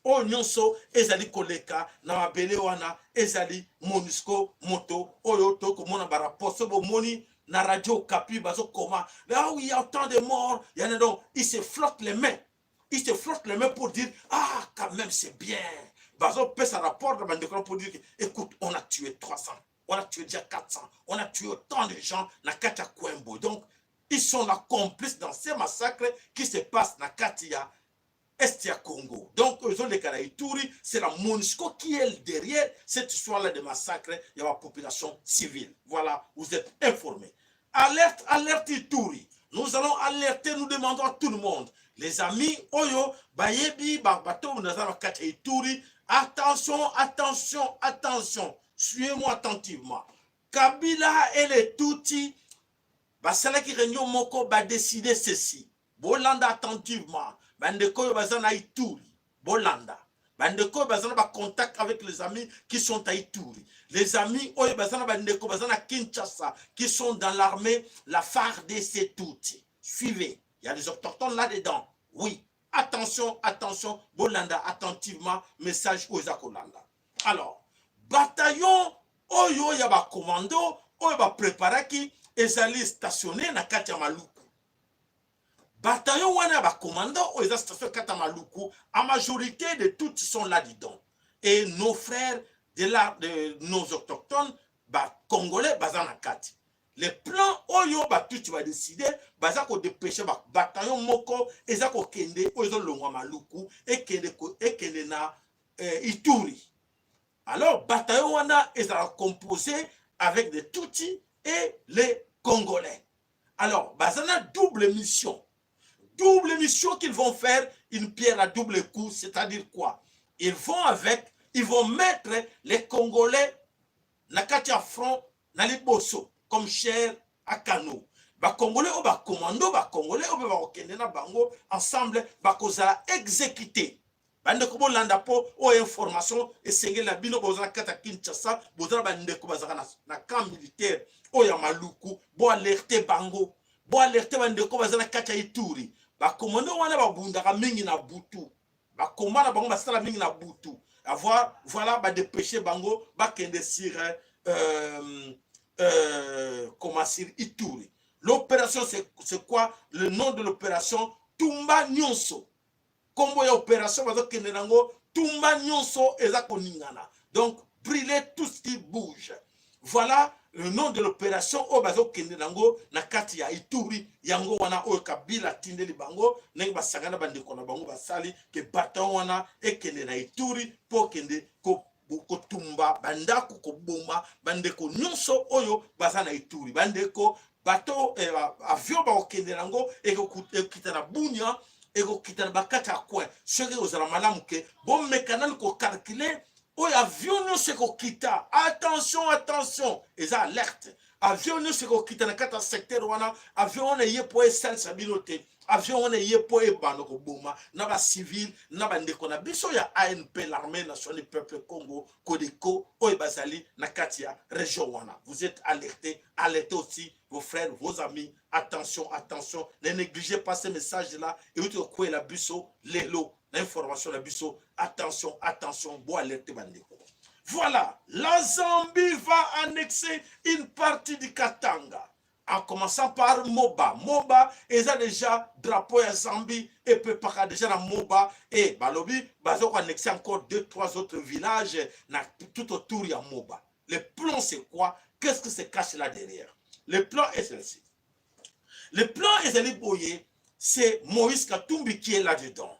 oyo nyonso ezali koleka na mabele wana ezali MONUSCO. Moto oyo tokomona barapport, so bomoni na Radio Okapi bazokoma: ah oui, il y a autant de morts, il y en a. Donc ils se flottent les mains, ils se flottent les mains pour dire: ah, quand même, c'est bien. Bazopesa rapport na bandeko pour dire que, écoute, on a tué 300, on a tué déjà 400, on a tué autant de gens na kati ya Kwembo. Donc ils sont là, complices dans ces massacres qui se passent na kati ya Est ya Congo. Donc ezoleka na Ituri, c'est la MONUSCO qui est derrière cette histoire-là de massacre ya la population civile. Voilà, vous êtes informés. Alerte, alerte Ituri. Nous allons alerter, nous demandons à tout le monde, les amis oyo bayebi bato naza na kati ya Ituri, attention, attention, attention, suivez-moi attentivement. Kabila et les Tutsi basalaki réunion moko, badécider ceci. Bolanda attentivement, bandeko oyo baza na Ituri, bolanda, bandeko oyo baza na bacontact avec les amis qui sont à Ituri, les amis oyo baza na bandeko baza na Kinshasa qui sont dans l'armée, la FARDC Tutsi. Suivez, il y a des autochtones là-dedans, oui. Attention, attention, bolanda attentivement message oyo eza kolanda. Alors bataillon oyo ya bacommando oyo bapreparaki ezali stationné na kati ya Maluku. Bataillon wana ya bacommando oyo eza station kati ya Maluku, en majorité de toutes sont là-dedans et nos frères de nos autochtones bacongolais baza na kati. Le plan oyo batutsi badécider, baza kodépêcher bataillon moko eza kokende, oyo ezolongwa Maluku, ekende na Ituri. Alors bataillon wana ezala composé avec des Tutsis et les Congolais. Alors baza na double mission, double mission qu'ils vont faire, une pierre à double coup. C'est-à-dire quoi? Ils vont mettre les Congolais na kati ya front, na liboso, comme chair à canon. Bacongolais oyo bacommando, bacongolais oyo mpe bakokende na bango ensemble, bakozala exécuté. Bandeko, bolanda mpo oyo information esengeli na bino. Boza na kati ya Kinshasa, boza na bandeko bazalaka na camp militaire oyo ya Maluku, boalerte bango, boalerte bandeko baza na kati ya Ituri. Bacommando wana babundaka mingi na butu, bakoma na bango basala mingi na butu. Avoir, voilà, badépêche bango bakende sur comment, sur Ituri. L'opération, c'est quoi le nom de l'opération? Tumba nyonso. Kombo ya opération bazokende nango, tumba nyonso eza koningana, donc brûler tout ce qui bouge. Voilà le nom de l'opération oyo bazokende nango na kati ya Ituri. Yango wana oyo Kabila atindeli bango, ndenge basangana bandeko na bango, basali ke bataillon wana ekende na Ituri mpo okende kotumba bandako, koboma bandeko nyonso oyo baza na Ituri. Bandeko, bato avion bakokende yango ekokita na Bunia, ekokita na bakati ya coin. Soki ekozala malamu ke bomeka nani kocalculer oyo avion nyonso ekokita. Attention, attention, eza alerte. Avion nyonso ekokita na kati ya secteur wana, avion wana eye mpo esalisa bino te. Avion wana eye mpo ebanda koboma na bacivile, na bandeko na biso ya ANP, l'armée nationale du peuple Congo, CODECO, oyo bazali na kati ya région wana. Vous êtes alertés, alertez aussi vos frères, vos amis. Attention, attention, ne négligez pas ce message là euti kokwela biso lelo na information na biso. Attention, attention, bo alerte bandeko. Voilà, la Zambie va annexer une partie du Katanga. En commençant par Moba. Moba eza déjà drapeau ya Zambie epepaka déjà na Moba et balobi bazo ko annexer encore deux trois autres villages na tout autour ya Moba. Le plan, c'est quoi? Qu'est-ce que se cache là derrière? Le plan est celle-ci. Le plan ezali boye, c'est Moïse Katumbi qui est là-dedans.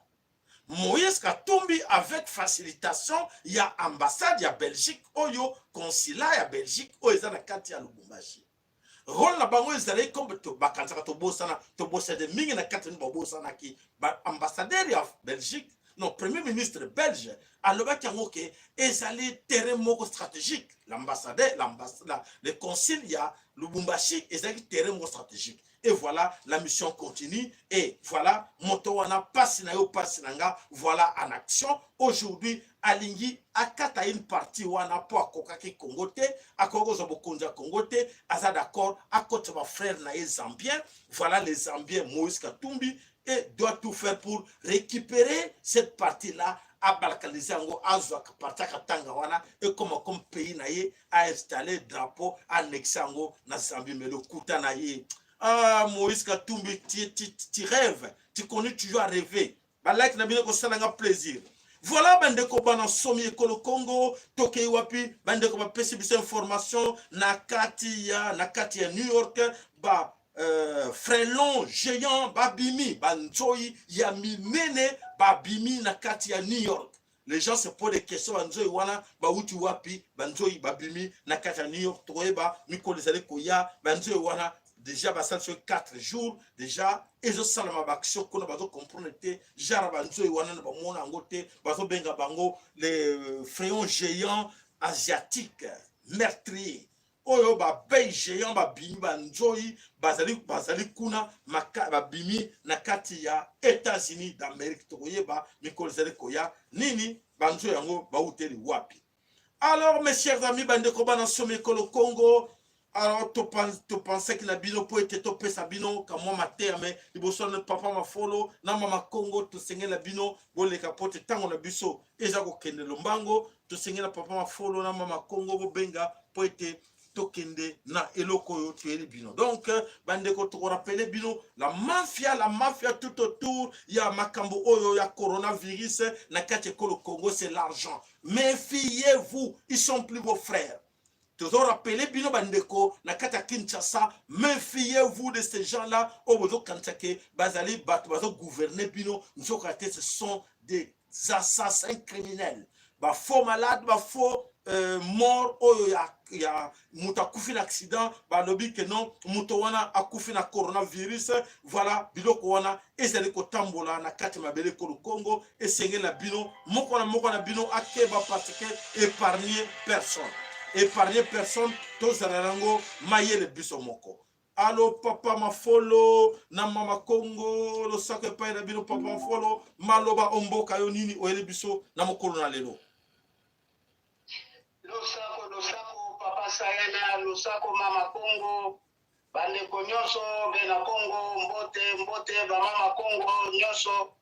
Moïse Katumbi avec facilitation ya ambassade ya Belgique oyo consulat ya Belgique oyo eza na kati ya Lubumbashi. Rôle na bango ezalaki comme bakanisaka tobosana, tobosana mingi na kati nini babosanaki baambassadeur ya Belgique. Non, premier ministre belge alobaki yango ke ezali terrain moko stratégique. L'ambassadeur, le consul ya Lubumbashi ezalaki terrain moko stratégique. Et voilà, la mission continue. Et voilà, moto wana pasi na yo pasi na nga, voilà en action aujourd'hui. Alingi akata une partie wana mpo akokaki Congo te, akoki kozwa bokonzi ya Congo te. Aza d'accord akotisa bafrère na ye zambien. Voilà, les Zambiens, Moïse Katumbi et doit tout faire pour récupérer cette partie là abalkanize yango, azwaka partie akatanga wana ekoma comme pays na ye, ainstalle drapeau, annexe yango na Zambie. Mais lokuta na ye. Ah, Moïse Katumbi, tu rêves, tu connais toujours à rêver. Balike na bino kosalanga plaisir. Voilà, bandeko bana somi ekolo Congo, tokei wapi? Bandeko bapesi biso information na kati ya New York, ba frelon géant babimi, banzoi ya minene babimi na kati ya New York. Les gens se posent des questions: banzoi wana bauti wapi? Banzoi babimi na kati ya New York, tokoyeba mikolo ezali koya. Banzoi wana déjà basali soki 4 jours déjà ezosalama baaction kuna. Bazocomprendre te genre banzoi wana na bamona yango te. Bazobenga bango les frelons géants asiatiques meurtriers oyo babei géant babimi. Banzoi bazali kuna, babimi na kati ya États-Unis d'Amérique. Tokoyeba mikolo ezali koya nini, banzoi yango bauteli wapi. Alors, mes chers amis, bandeko bana somi ekolo Congo, alors topensaki na bino mpo ete topesa bino kamwa mateya. Me liboso na papa Mafolo na mama Congo, tosengeli na bino boleka mpo te ntango na biso eza kokende lombango. Tosengeli na papa Mafolo na mama Congo bobenga mpo ete tokende na eloko oyo toyeli bino. Donc bandeko, tokorappeler bino la mafia, la mafia tout autour ya makambo oyo ya coronavirus na kati ekolo Congo, c'est l'argent. Méfiez-vous, ils sont plus vos frères. Tozorappeler bino, bandeko na kati ya Kinshasa, méfiez-vous de ces gens-là oyo bozokanisa ke bazali bato bazogouverne bino, nzoka te, ce sont des assassins criminels, bafaux malade, bafaux mort oyo ya moto akufi na accident, balobi ke non, moto wana akufi na coronavirus. Voilà, biloko wana ezali kotambola na kati ya mabele ekolo Congo. Esengeli na bino moko na moko na bino akeba, parce que épargne personne, épargne personne. Tozala nango mayele biso moko. Alo, papa Mafolo na mama Congo, losako epai na bino. Papa Mafolo, maloba omboka yo nini oyeli biso na mokolo na lelo? Losako, losako papa Sayala, losako mama Kongo, bandeko nyonso bena Kongo, mbote, mbote bamama Kongo nyonso.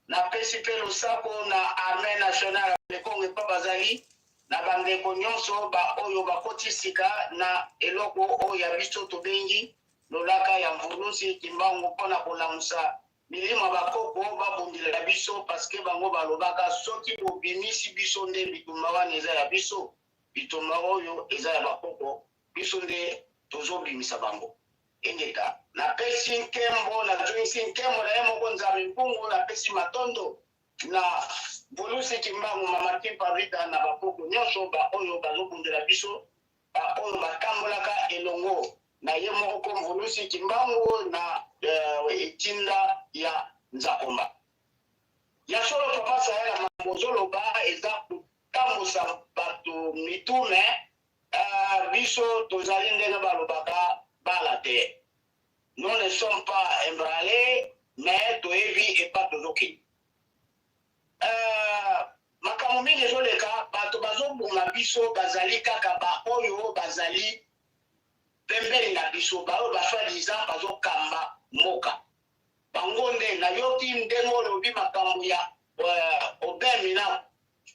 Napesi mpe losako na Armée nationale ya Kongo epa bazali, na bandeko nyonso baoyo bakoti sika na eloko oyo ya biso tobengi lolaka ya Mvulusi Kimbangu, mpona kolamusa milimo ya bakoko babundela biso, parce que bango balobaka soki bobimisi biso nde bitumba wana eza ya biso. Bitumba oyo eza ya bakoko, biso nde tozobimisa bango. Engeta, napesi nkembo, nazongisi nkembo na ye moko Nzambe Mpungu. Napesi matondo na Mvulusi Kimbangu, mama Kimpa Vita, na bakoko nyonso baoyo bazobundela biso, baoyo batambolaka elongo na ye moko ko Mvulusi Kimbangu na etinda ya Nzakomba. Ya solo, papa Sayala, mambo ozoloba eza kotambusa bato mitu. Me biso tozali ndenge balobaka bala te, nous ne sommes pas ébranlés, mais toyebi epa tozokende. Makambo mingi ezoleka, bato bazoboma biso, bazali kaka baoyo bazali pembeni na biso, baoyo basoi-disant bazokamba mboka. Bango nde nayoki ndenge olobi makambo ya Aubin Minaku,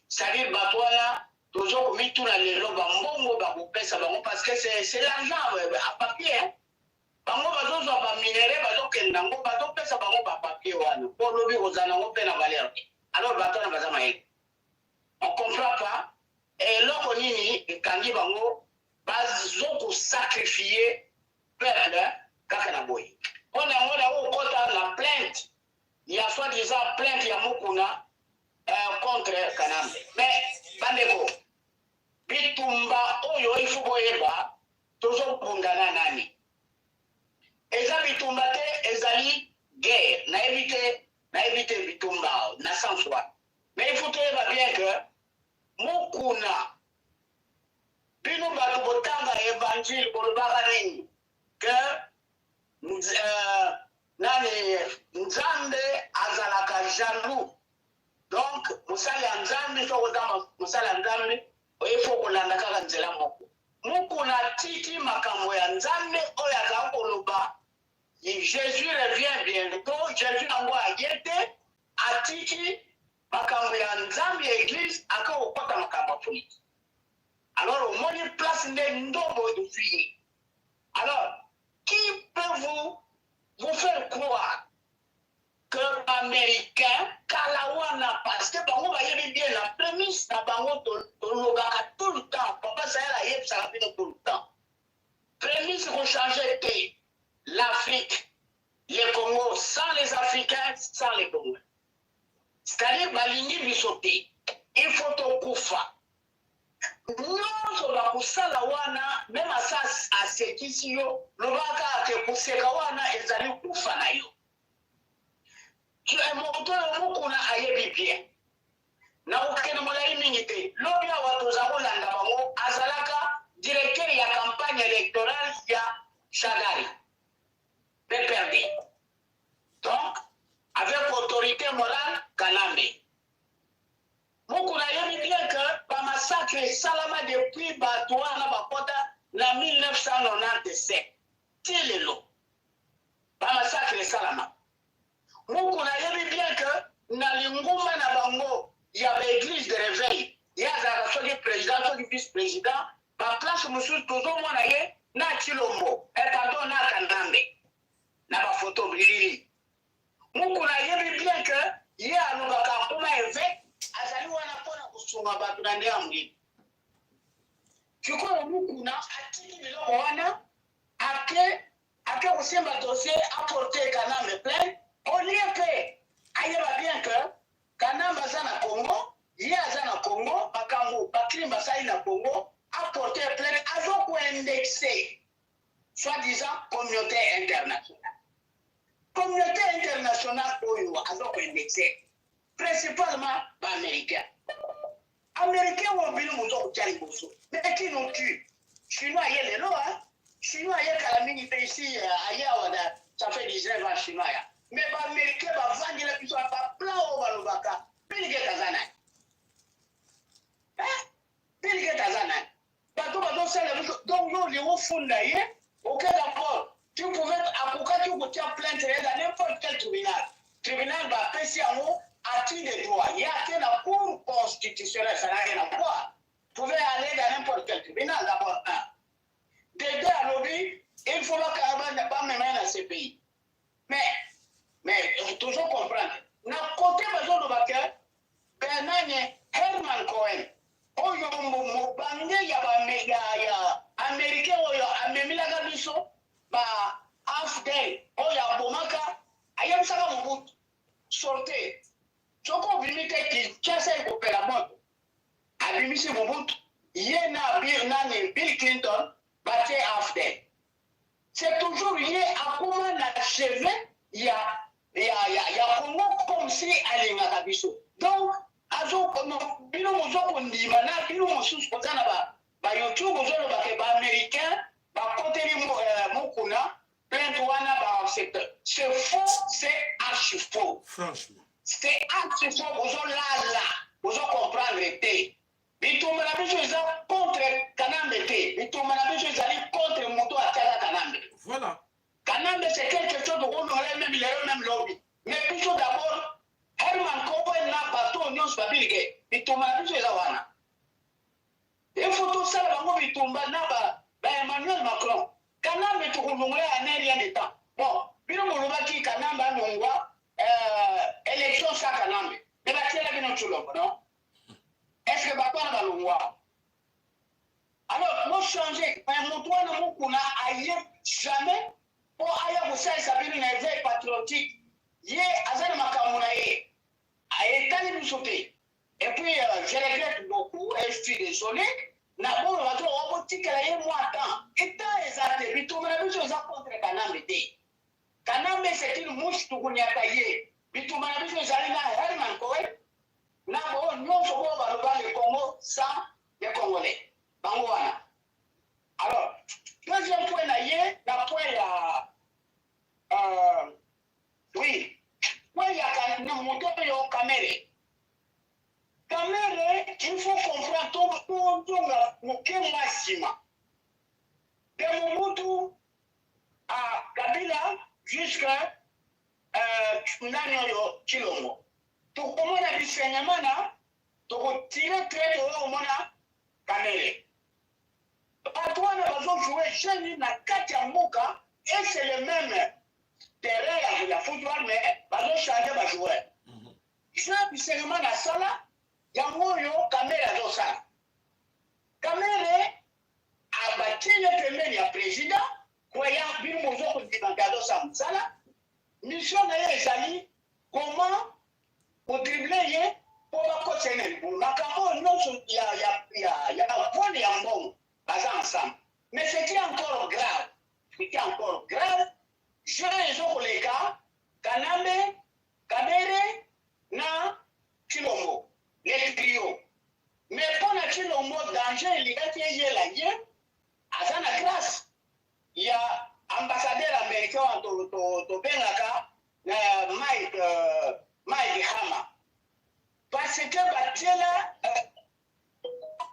c'est-à-dire bato wana tozo komituna lelo bambongo bakopesa bango, parce que c'est l'argent à papier, hein. Bango bazozwa ba minerais, bazokende nango, bazopesa bango ba papier wana mpo lobi kozala nango mpe na valeur te. Alors bato wana baza mayele, on comprend pas eloko nini ekangi bango, bazokosacrifie peuple kaka na boye. Mpo na yango nakokota na plainte ya soi disant plainte ya Mukuna contre Kanambe. Mais bandeko, bitumba oyo il faut boyeba tozobunda na nani. Eza bitumba te, ezali guerre. Nayebi te, nayebi te bitumba na sens wana, mais il faut toyeba bien que Mukuna, bino bato botanga évangile, bolobaka nini? Que nani, Nzambe azalaka jaloux. Donc mosali ya Nzambe, soki oza mosali ya Nzambe, il faut kolanda kaka nzela moko. Mukuna atiki makambo ya Nzambe oyo azala koloba Jésus revient bientôt, Jésus yango aye te. Atiki makambo ya Nzambe ya église, aka kokɔta makambo ya politique. Alors omoni place nde ndombo ezwi ye. Alors qui peut vous faire croire que Américain kala wana, parce que bango bayebi bien la prémisse na bango? Tolobaka tout le temps, papa Sahel ayebisaka bino tout le temps, prémisse kochange te: l'Afrique, le Congo sans les Africains, sans les Congolais. C'est-à-dire balingi biso te, il faut tokufa. Nyonso bakosala wana, même asa asekisi yo, lobaka ke koseka wana ezali kufa na yo. Moto oyo Mokuna ayebi bien. Nakokende molai mingi te. Lobi awa toza kolanda bango, azalaka directeur ya campagne électorale ya Shadary, PPRD, donc avec autorité morale Kanambe. Mokuna ayebi bien que bamassacre esalama depuis bato wana bakɔta na 1997 ti lelo, bamassacre esalama. Mokuna ayebi bien que na linguma na bango ya baéglise de réveil, ye azalaka soki président, soki vice président. Baplace mosusu tozomona ye na Chilombo, pardon, na Kanambe na bafoto bilili. Mokuna ayebi bien que ye alobaka akoma évêque, azali wana mpona kosunga bato na ndenge ya molimo. Sikoyo Mokuna atiki biloko wana, ake kosimba dossier, aporte Kanambe plainte, au lieu mpe ayeba bien que Kanambe aza na Congo, ye aza na Congo, makambo bacrime basali na Congo, aporte plainte. Azokoindexe soi-disant communauté internationale. Communauté internationale oyo azokoindexe, principalement baaméricain. Américain oyo bino moto akotia liboso, mais qui nous tue? Chinois aye lelo, chinois aye kala mingi mpe ici, aye awa, ça fait 19 ans chinois ya. Mais baaméricain bavandela biso baplan oyo balobaka. Bill Gates aza nani? Bill Gates aza nani? Bato bazosala biso. Donc yo olingi ofunda ye, ok, d'accord, tu pouvais, akokaki kotia plainte ye dans n'importe quel tribunal. Tribunal bapesi yango à qui de droit. Ye ake na cour constitutionnelle, ça n'a rien à voir. Pouvait aller dans n'importe quel tribunal d'abord, un. De deux, alobi il faut bamema ye na CPI. Mais toujours comprendre na côté bazoloba ke nani, Herman Cohen oyo mobange ya américain oyo amemelaka biso ba AFDL oyo abomaka, ayebisaka Mobutu: sorte, soki obimi te, Kinshasa ekopela moto. Abimisi Mobutu, ye na nani, Bill Clinton, batie AFDL. C'est toujours ye akoma na chevet ya Congo, comme si alingaka biso. Donc azo bino mozo kondima na bino mosusu koza na bayoutube, ozolobake baaméricain bakoteli Mokuna plainte wana, baaccepte. C'est faux, c'est archi faux. Franchement. C'est archi faux. Bozolala, bozocomprendre te. Bitumba na biso eza contre Kanambe te, bitumba na biso ezali contre moto atiaka Kanambe. Voilà. Kanambe, c'est quelque chose tokolongola même lelo, même lobi. Mais biso d'abord Herman Cohen na bato nyonso babilike, bitumba na biso eza wana. Il faut tosala bango bitumba na ba Emmanuel Macron. Kanambe tokolongola ya na rien de temps. Bon, bino bolobaki Kanambe alongwa élection sa Kanambe. Mais batiela bino Tshilombo, non? Est-ce que bato wana balongwa? Alors, bo changer, mais moto wana Mukuna aye jamais mpo aya kosalisa bino na éveil patriotique. Ye aza na makambo na ye. Etali biso te. Et puis, je regrette beaucoup et je suis désolé. Na bolo bato okotikela ye mwa temps. Etat eza te, bitumba na biso eza contre Kanambe te. Kanambe, c'est une mouche, tokoniata ye. Bitumba na biso ezali na Herman Cohen, na bao nyonso oyo baloba le Congo sans les Congolais. Bango wana. Alors, deuxième point na ye, na point ya oui, point ya na moto oyo Kamerhe. Kamerhe, il faut comprendre tozonga moke mwa nsima. De Mobutu à Kabila jusqu'à nani oyo Tshilombo. Tokomona Bisengimana, tokotire trait oyo omona Kamerhe. Bato wana bazojouer jeu na kati ya mboka et c'est le même terrain ya football, mais bazochanger bajoueur. Jeu Bisengimana asala yango oyo Kamerhe azosala. Kamerhe abatie ye pembeni ya président, croyant bino bozo kondimaka azosala mosala. Mission na ye ezali comment kodribler ye mpo bakotisa ye na libulu. Makambo oyo nyonso ya vol ya mbongo, baza ensemble. Mais ce qui est encore grave, ce qui est encore grave, jeu ezokoleka Kanambe, Kamerhe na Tshilombo, le trio. Mais mpo na Tshilombo, danger elingaki eyela ye, aza na grâce ya ambassadeur américain wana tobengaka Mike Hammer, parce que batiela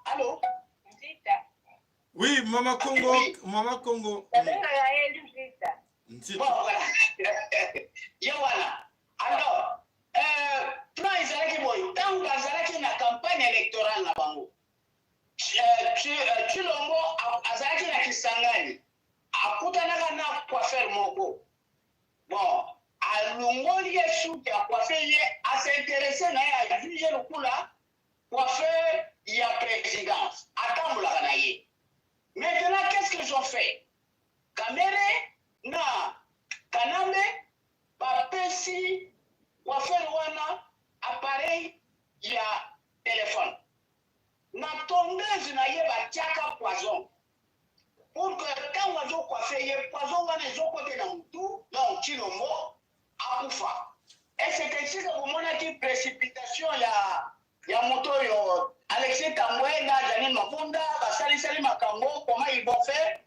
allo? Oui, Mama Congo, Mama Congo. Bon, voilà. Ye wana. Alors, plan ezalaki boye: ntango bazalaki na campagne électorale na bango, Tshilombo azalaki na Kisangani, akutanaka na coiffeur moko. Bon, alongoli ye suki, acoiffer ye, as'intéresser na ye, azwi ye lokola coiffeur ya présidence, atambolaka na ye. Maintenant, qu'est-ce qu'ils ont fait? Kamerhe na Kanambe bapesi coiffeur wana appareil ya telefone. Na tondeuse na ye batiaka poison pour que ntango azocoiffer ye, poison wana ezokote na mutu, donc Tshilombo akufa. Et c'est ainsi que bomonaki précipitation ya moto oyo Alexis Tambwe na Janine Mabunda basalisali makambo. Comment ils vont faire?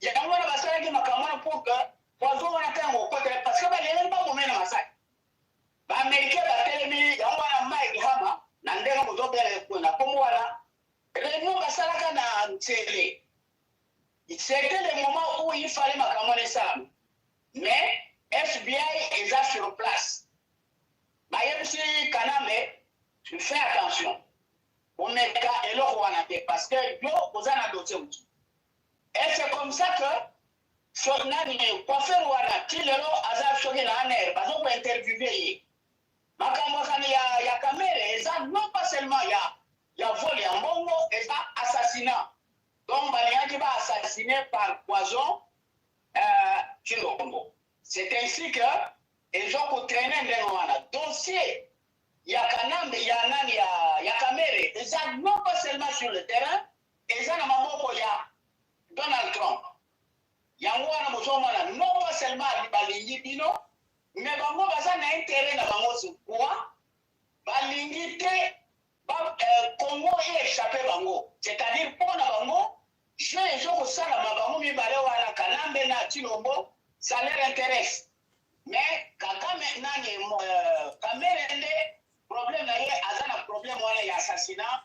Yango wana basalaki makambo wana pour que poison wana ntango okotela, parce que baleleli babomena masaki, baaméricain batelemi. Yango wana Mike Hammer, na ndenge bozobela na kombo wana, réunion basalaka na Ntsele, c'était le moment où il fallait makambo wana esalama, mais FBI eza sur place. Bayebisi Kanambe: "Fais attention, omeka eloko wana te, parce que yo oza na dossier mosusu." Et c'est comme ça que so nani, coiffeur wana, ti lelo aza soki na ANR, bazokointerviewer ye. Makambo kani ya Kamerhe eza non pas seulement ya vol ya mbongo, eza assassinat. Donc balingaki baassassiner par poison Tshilombo. C'est ainsi que ezokotraîner ndenge wana. Dossier ya Kanambe, ya nani, ya Kamerhe eza non pas seulement sur le terrain, eza na maboko ya Donald Trump. Yango wana bozomona, non pas seulement balingi bino, mais bango baza na intérêt na bango. C'est quoi? Balingi te Congo eéchapper bango, c'est-à-dire mpo na bango jeu ezokosalama, bango mibale wana, Kanambe na Tshilombo, ça leur intéresse. Mais Kagame, nani, Kamerhe nde problème na ye, aza na problème wana ya assassinat.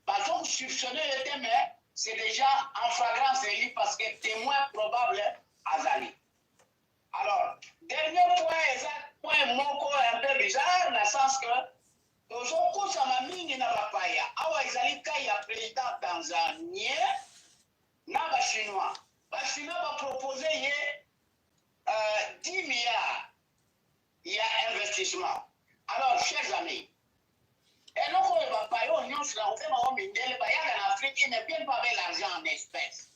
Bazosoupçonner ye te, mais c'est déjà en flagrance délit, parce que témoin probable azali. Alors, dernier point, eza point moko un peu bizarre, na sens que tozokusama mingi na bapaya. Awa ezali cas ya président tanzanien na bachinois. Bachinois bapropose ye 10 milliards ya investissement. Alors, chers amis, eloko oyo bapaya oyo nyonso na kobenga bango mindele bayaka na Afrique, ils ne viennent pas avec l'argent en espèces.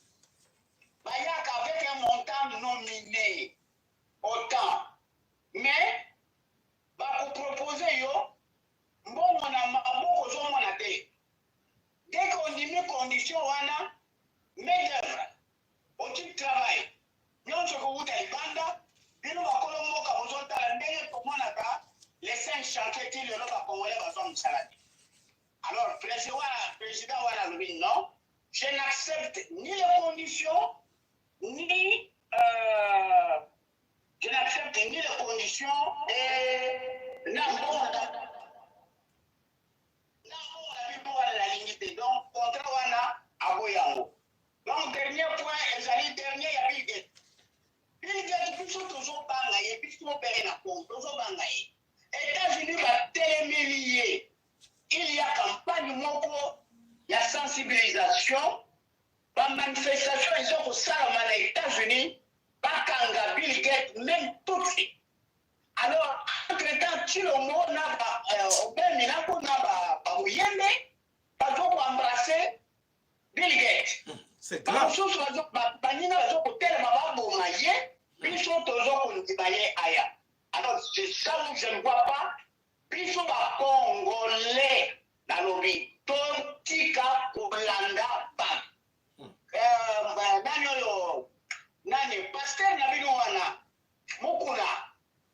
Bayaka avec un montant nominé autant. Mais bakopropose yo mbongo na maboko ozomona te. Dès que ondimi condition wana, main d'œuvre, oti travail, nyonso ekowuta libanda, bino bakolo mboka bozotala ndenge tomonaka les cinq chantiers ti lelo ba congolais bazwa mosala te. Alors président wana, président wana alobi non, je n'accepte ni les conditions ni je n'accepte ni les conditions et na mbongo na mbongo na bino wana nalingi te. Donc contrat wana aboyi yango. Donc dernier point ezali dernier ya Bill Gates. Bill Gates biso tozobanga ye, biso mpe na Congo tozobanga ye. États-Unis batelemeli ye. Il y a campagne moko ya sensibilisation, ba manifestation eza kosalama na États-Unis, bakanga Bill Gates même tout de suite. Alors entre temps Tshilombo na ba Aubin Minaku na ba Muyembe bazo koembrasser Bill Gates. C'est grave. Bamosusu baninga bazo kotelema baboma ye, biso tozo kondima ye aya. Alors c'est ça où je ne vois pas biso ba Congolais nalobi totika kolanda bato. Nani oyo nani pasteur na bino wana Mukuna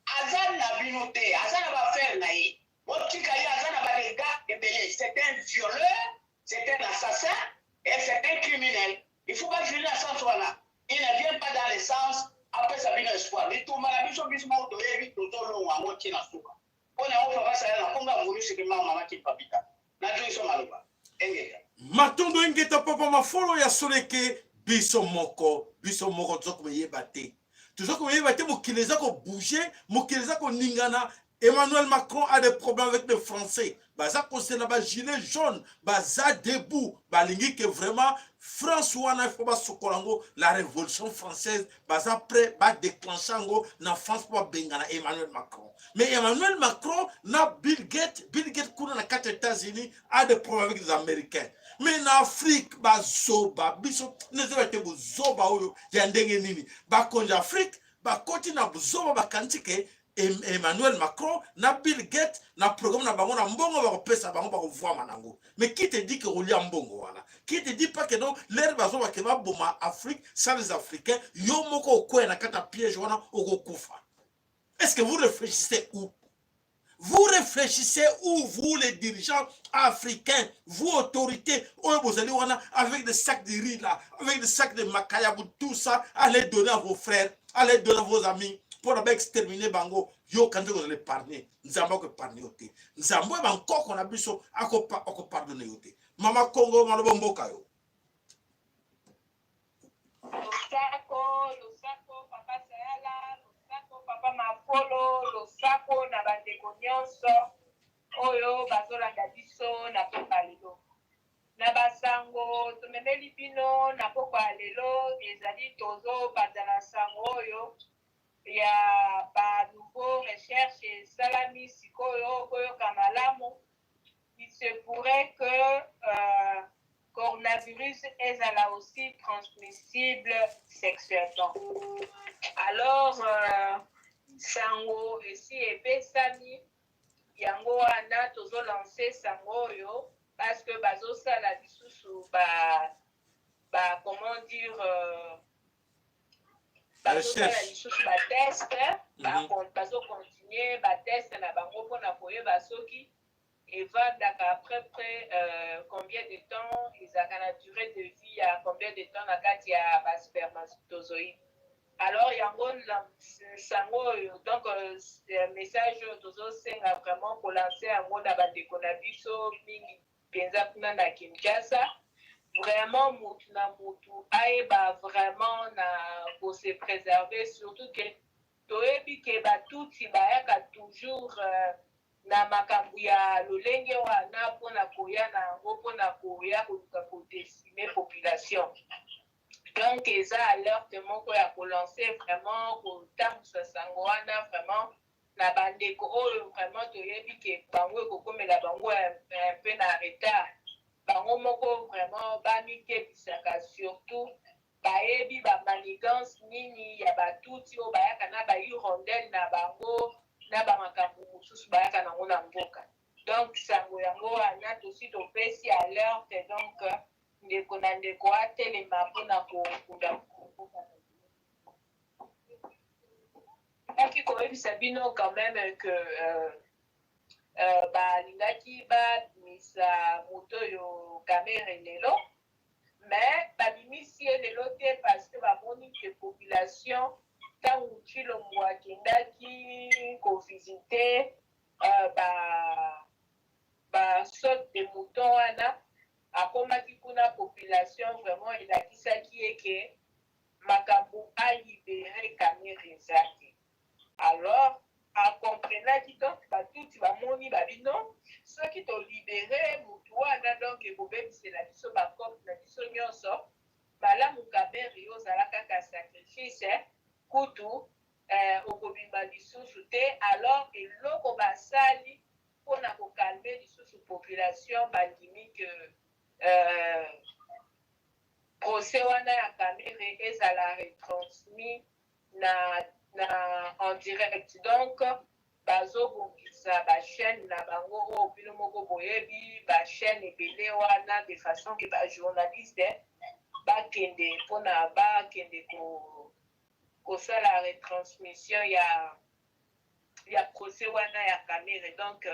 aza na bino te, aza na baaffaire na ye, botika ye, aza na badega ebele. C'est un violeur, c'est un assassin et c'est un criminel. Il faut pas juger na sens wana, il ne vient pas dans le sens apesa bino espoir. Bitumba na biso, biso moko toyebi, tozolonga yango ti na suka. Mpo na yango papa Sayala na kombo ya Mvulusi Kimbangu mama Kimpa Vita nazongisa maloba. Engeta. Matondo engeta papa mafolo ya soleke. Biso moko, biso moko toza koyeba te, toza koyeba te mokili eza kobouge, mokili eza koningana. Emmanuel Macron a des problèmes avec les Français. Baza kosela ba gilet jaune, baza debout, balingi que vraiment France wana il faut basokola yango la révolution française, baza prêt ba déclencher yango na France po babengana Emmanuel Macron. Mais Emmanuel Macron na Bill Gates, Bill Gates kuna na kati États-Unis a des problèmes avec les Américains. Mais na Afrique bazoba biso nezoba te, bozoba oyo ya ndenge nini? Bakonzi Afrique bakoti na bozoba, bakanisi ke Emmanuel Macron na Bill Gates na programme na bango na mbongo bakopesa bango bakovwama nango. Mais qui te dit que olia mbongo wana? Qui te dit pas que non, l'air bazoba ke baboma Afrique sans les Africains, yo moko okwea na kati ya piège wana okokufa. Est-ce que vous réfléchissez où? Vous réfléchissez où, vous les dirigeants africains, vous autorités, oyo bozali wana avec des sacs de riz là, avec des sacs de makayabu, tout ça, allez donner à vos frères, allez donner à vos amis pour na exterminer bango. Yo kanzi kozala épargné, Nzambe ako épargner yo te. Nzambe oyo bankoko na biso ako pardonner yo te. Mama Kongo maloba mboka yo. Losako, losako papa Sayala, losako papa Mafolo, losako na bandeko nyonso oyo bazolanda biso na pokwa lelo. Na basango tomemeli bino na pokwa ya lelo, ezali tozobanza na sango oyo ya ba nouveau recherche esalami sikoyo. Boyoka malamu, il se pourrait que coronavirus ezala aussi transmissible sexuellement. Alors sango esi epesami yango wana tozolancer sango oyo parce que bazosala lisusu ba comment dire, bazosala lisusu batest, bazocontinue batest na bango mpona koyeba soki evandaka à peu près combien de temps, ezalaka na durée de vie ya combien de temps na kati ya baspermatozoïde. Alors yango sango oyo, donc message oyo tozosenga vraiment kolancer yango na bandeko na biso mingi mpenza kuna na Kinshasa, vraiment mutu na mutu ayeba vraiment na kose préserver, surtout ke toyebi ke batutsi bayaka toujours na makambo ya lolenge wana mpona koya na yango, mpona koya koluka kodécimer population. Donc eza alerte moko ya ko lancer vraiment kotambusa sango wana vraiment na bandeko oyo vraiment toyebi ke bango ekokomela bango un peu na retard. Bango moko vraiment bamikebisaka surtout bayebi ba manigance nini ya ba tutsi oyo bayaka na ba hirondelle na bango na ba makambo mosusu bayaka nango na mboka. Donc sango yango wana tosi topesi alerte donc ndeko na ndeko atelema mpona kokunda mboka na ye. Naki koyebisa bino quand même que euh, euh, balingaki babimisa moto oyo Kamerhe lelo mais babimisi ye lelo te parce que bamoni que population ntango Tshilombo akendaki kovisite euh, ba ba saute de mouton wana akomaki kuna population vraiment elakisaki ye ke makambo a libere Kamerhe eza te alors a comprenaki donc ba tutsi bamoni babi non soki to libere mutu wana donc ekobebisela biso ba coop na biso nyonso malamu Kamerhe yo ozala kaka sacrifice kutu eh, okobima lisusu te alors eloko basali pona ko calmer lisusu population bandimi que euh, procès wana ya Kamerhe ezala retransmis na, na en direct donc bazobongisa ba chaîne na bango oyo bino moko boyebi ba chaîne ebele wana de façon que ba journaliste bakende mpona bakende ko kosala retransmission ya ya procès wana ya Kamerhe donc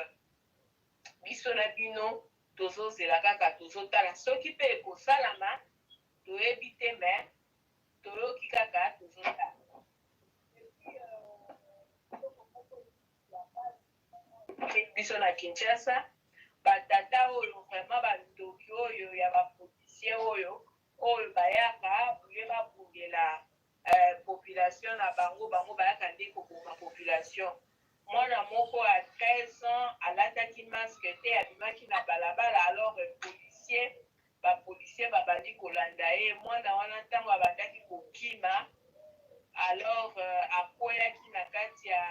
biso na bino tozozela kaka tozotala soki pe ekosalama toyebi te mais toyoki kaka tozotala. Biso na Kinshasa ba tata oyo vraiment ba ndoki oyo ya ba policiers oyo oyo bayaka olie babundela eh, population na bango bango bayaka nde koboma population mwana moko ya 13 ans alataki masque te abimaki na balabala alors policier bapolicier babandi kolanda ye mwana wana ntango abandaki kokima alors euh, akweyaki na kati ya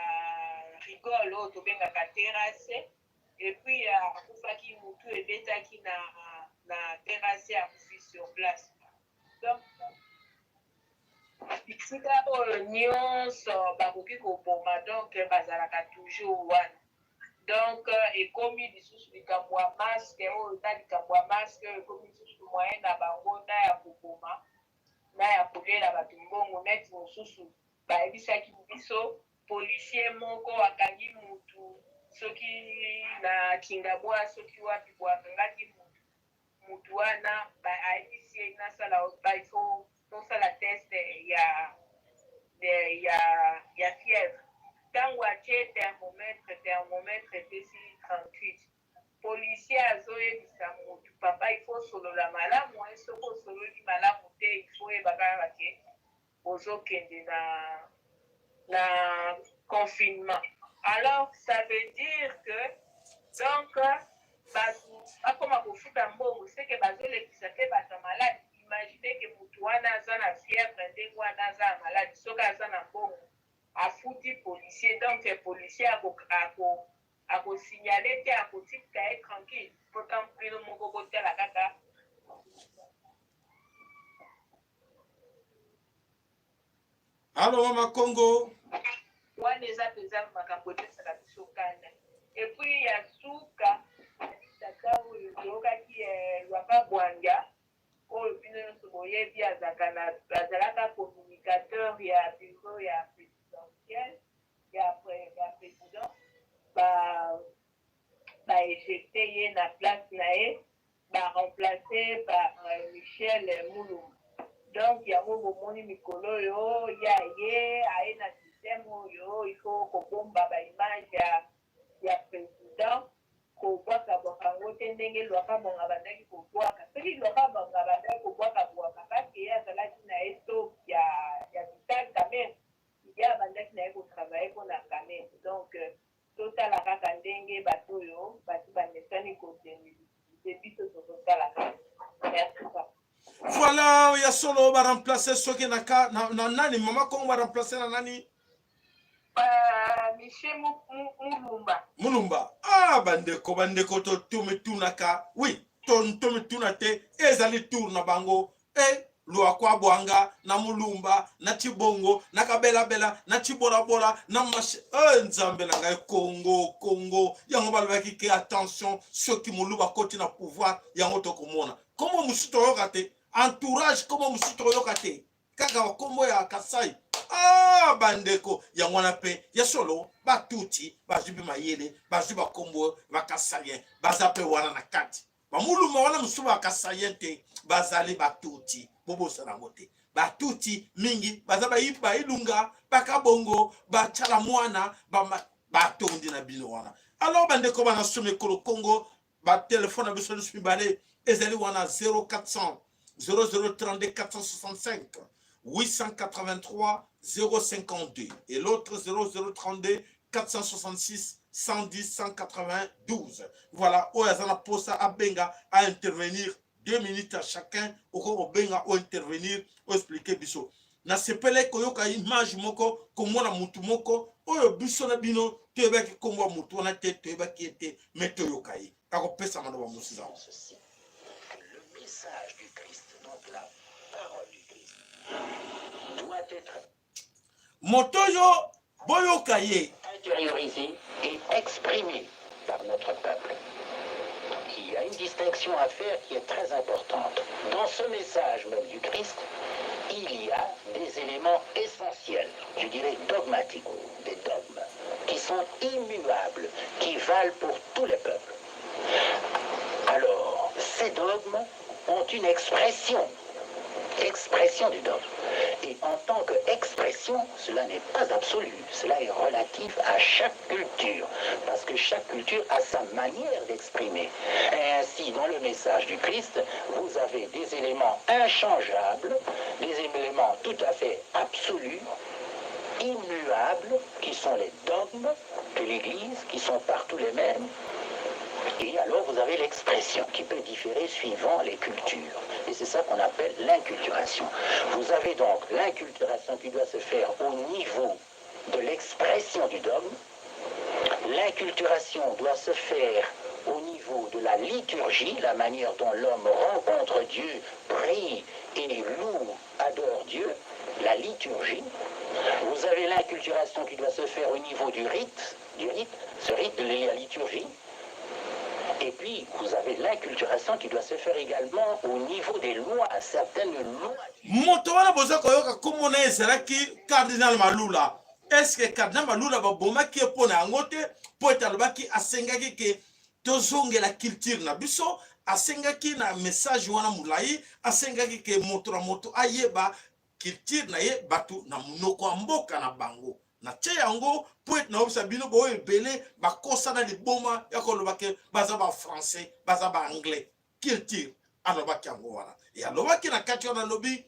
rigole oyo tobengaka terrasse et puis euh, akufaki mutu ebetaki na, na terrasse akufi sur place donc bisika oyo nyonso bakoki koboma donc bazalaka toujours wana donc ekomi lisusu likambo ya masque oyo eza likambo ya masque oyo ekomi lisusu moyen na bango na ya koboma na ya kolela bato mbongo neti mosusu bayebisaki biso policier moko akangi mutu soki na kingabwa soki wapi bo akangaki mutu mutu wana ba ayebisi ye nasala ba il faut tosala test ya ya ya fièvre ntango atie thermomètre thermomètre epesi 38 policier azoyebisa mutu papa il faut osolola malamu e soki osololi malamu te il faut oyeba kaka ke ozokende na na confinement alors ça veut dire que donc bato bakoma kofuta mbongo seke bazolekisa mpe bato ya maladi imagine ke motu wana aza na fièvre ndenge wana aza ya maladi soki aza na mbongo afuti policier donc policier ako, ako, akosignale te akotika ye tranquille pourtant bino moko botala kaka. Alo mama Congo. Wana eza mpenza makambo epesaka biso kanda. Epuis ya suka tata oyo toyokaki eh, Lwaka Bwanga oyo bino nyonso boyebi azalaka na azalaka communicateur ya bureau ya presidentiel ya, ya president ba ba ejecte ye na place na ye ba remplace par Michel Mulumba donc yango bomoni mikolo oyo ye aye aye na système oyo il faut kobomba ba image ya, ya president kobwaka bwaka yango te ndenge Lwaka Bonga abandaki kobwaka soki Lwaka Bonga abandaki kobwaka bwaka parce que ye azalaki na ye top ya, ya Vital Kamerhe ye abandaki na ye kotravaille mpo na Kamerhe donc Totala kaka ndenge bato oyo basi bamesani ko demultiplier biso tozosala kaka. Merci papa. Voilà, ya solo ba remplacer soki na ka na, na nani mama Kongo ba remplacer na nani? Uh, Michel Mulumba. Mulumba. Ah bandeko bandeko to tomitunaka. Oui, to tomituna te ezali tour na bango. Eh Luakwa Bwanga na Mulumba na Chibongo na Kabelabela na Chibolabola na Mash eh, Nzambe na ngai Congo Congo yango balobaki ke attention soki Muluba akoti na pouvoir yango tokomona kombo mosusu toyoka te entourage kombo mosusu toyoka te kaka bakombo ya Kasai ah bandeko yango wana mpe ya solo batuti bazwi mpe mayele bazwi bakombo bakasalien baza mpe wana na kati bamuluma wana mosusu bakasayen te bazali batuti bobosana yango te batuti mingi baza bailunga bakabongo bacala mwana batondi na bino wana alors bandeko bana somi ekolo congo batelefone na biso nyonso mibale ezali wana 0400 0032 465 883 052 et l'autre 0032 466 110 192 voilà oyo aza na posa abenga a intervenir deux minutes à chacun okoki kobenga o intervenir o expliquer biso nasepelaki koyoka image moko komona motu moko oyo biso na bino toyebaki nkombo ya motu wana te toyebaki ye te me toyoka ye akopesa maloba mosusu Le message du Christ, donc la parole du Christ, doit être moto oyo boyoka ye intériorisé et exprimé par notre peuple. Il y a une distinction à faire qui est très importante. Dans ce message même du Christ, il y a des éléments essentiels, je dirais dogmatiques, des dogmes, qui sont immuables, qui valent pour tous les peuples. Alors, ces dogmes ont une expression, expression du dogme. Et en tant qu'expression, cela n'est pas absolu, cela est relatif à chaque culture, parce que chaque culture a sa manière d'exprimer. Et ainsi, dans le message du Christ, vous avez des éléments inchangeables, des éléments tout à fait absolus, immuables, qui sont les dogmes de l'Église, qui sont partout les mêmes. Et alors, vous avez l'expression qui peut différer suivant les cultures. Et c'est ça qu'on appelle l'inculturation. Vous avez donc l'inculturation qui doit se faire au niveau de l'expression du dogme. L'inculturation doit se faire au niveau de la liturgie, la manière dont l'homme rencontre Dieu, prie et loue, adore Dieu, la liturgie. Vous avez l'inculturation qui doit se faire au niveau du rite, du rite, ce rite de la liturgie. Et puis, vous avez l'inculturation qui doit se faire également au niveau des lois, certaines lois. Moto wana boza koyoka kombo na ye ezalaki Cardinal Malula. Est-ce que Cardinal Malula babomaki ye mpo na yango te? Mpo ete alobaki asengaki ke tozongela culture na biso, asengaki na message wana molai, asengaki ke moto na moto ayeba culture na ye bato na monoko ya mboka na bango. Natie yango mpo ete nayebisa bino boyo ebele bakosana liboma ya koloba ke baza ba français, baza ba anglais. Culture alobaki yango wana. E alobaki na kati wana alobi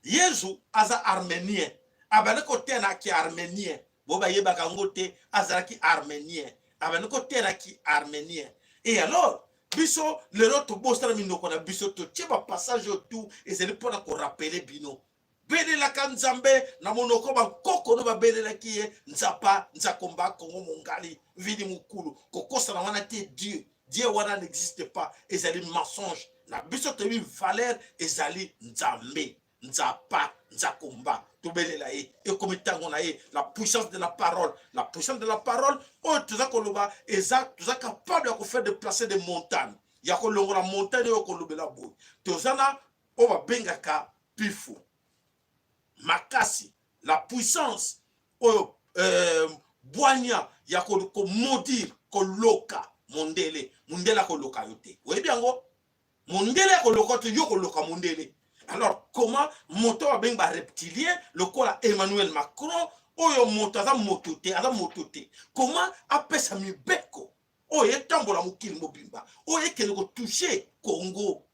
Yezu aza armenien, abandi koteya na ki armenien. Bo bayebaka yango te, azalaki armenien, abandi koteya na ki armenien. Et alors biso lelo tobosana minoko na biso, totie ba passage oyo tout ezali mpona korapele bino belelaka nzambe na monoko bankoko no babelelaki ye nzapa nzakomba kongo mongali mvidi mokulu kokosana wana te dieu dieu wana n'existe pas ezali mensonge na biso toyebi valeur ezali nzambe nzapa nzakomba tobelela ye ekomi ntango na ye la puissance de la parole la puissance de la parole oyo toza koloba eza toza capable ya kofaire déplacer des montagnes ya kolongola montagne oyo kolobela boye toza na oyo babengaka pifu makasi la puissance oyo euh, bwanya ya komodire koloka mondele mondele akoloka yo te oyebi yango mondele akoloka te yo koloka mondele alors comment moto babengi bareptilien lokola emmanuel macron oyo moto aza moto te aza moto te comment apesa mibeko oyo etambola mokili mobimba oyo ekende kotouche congo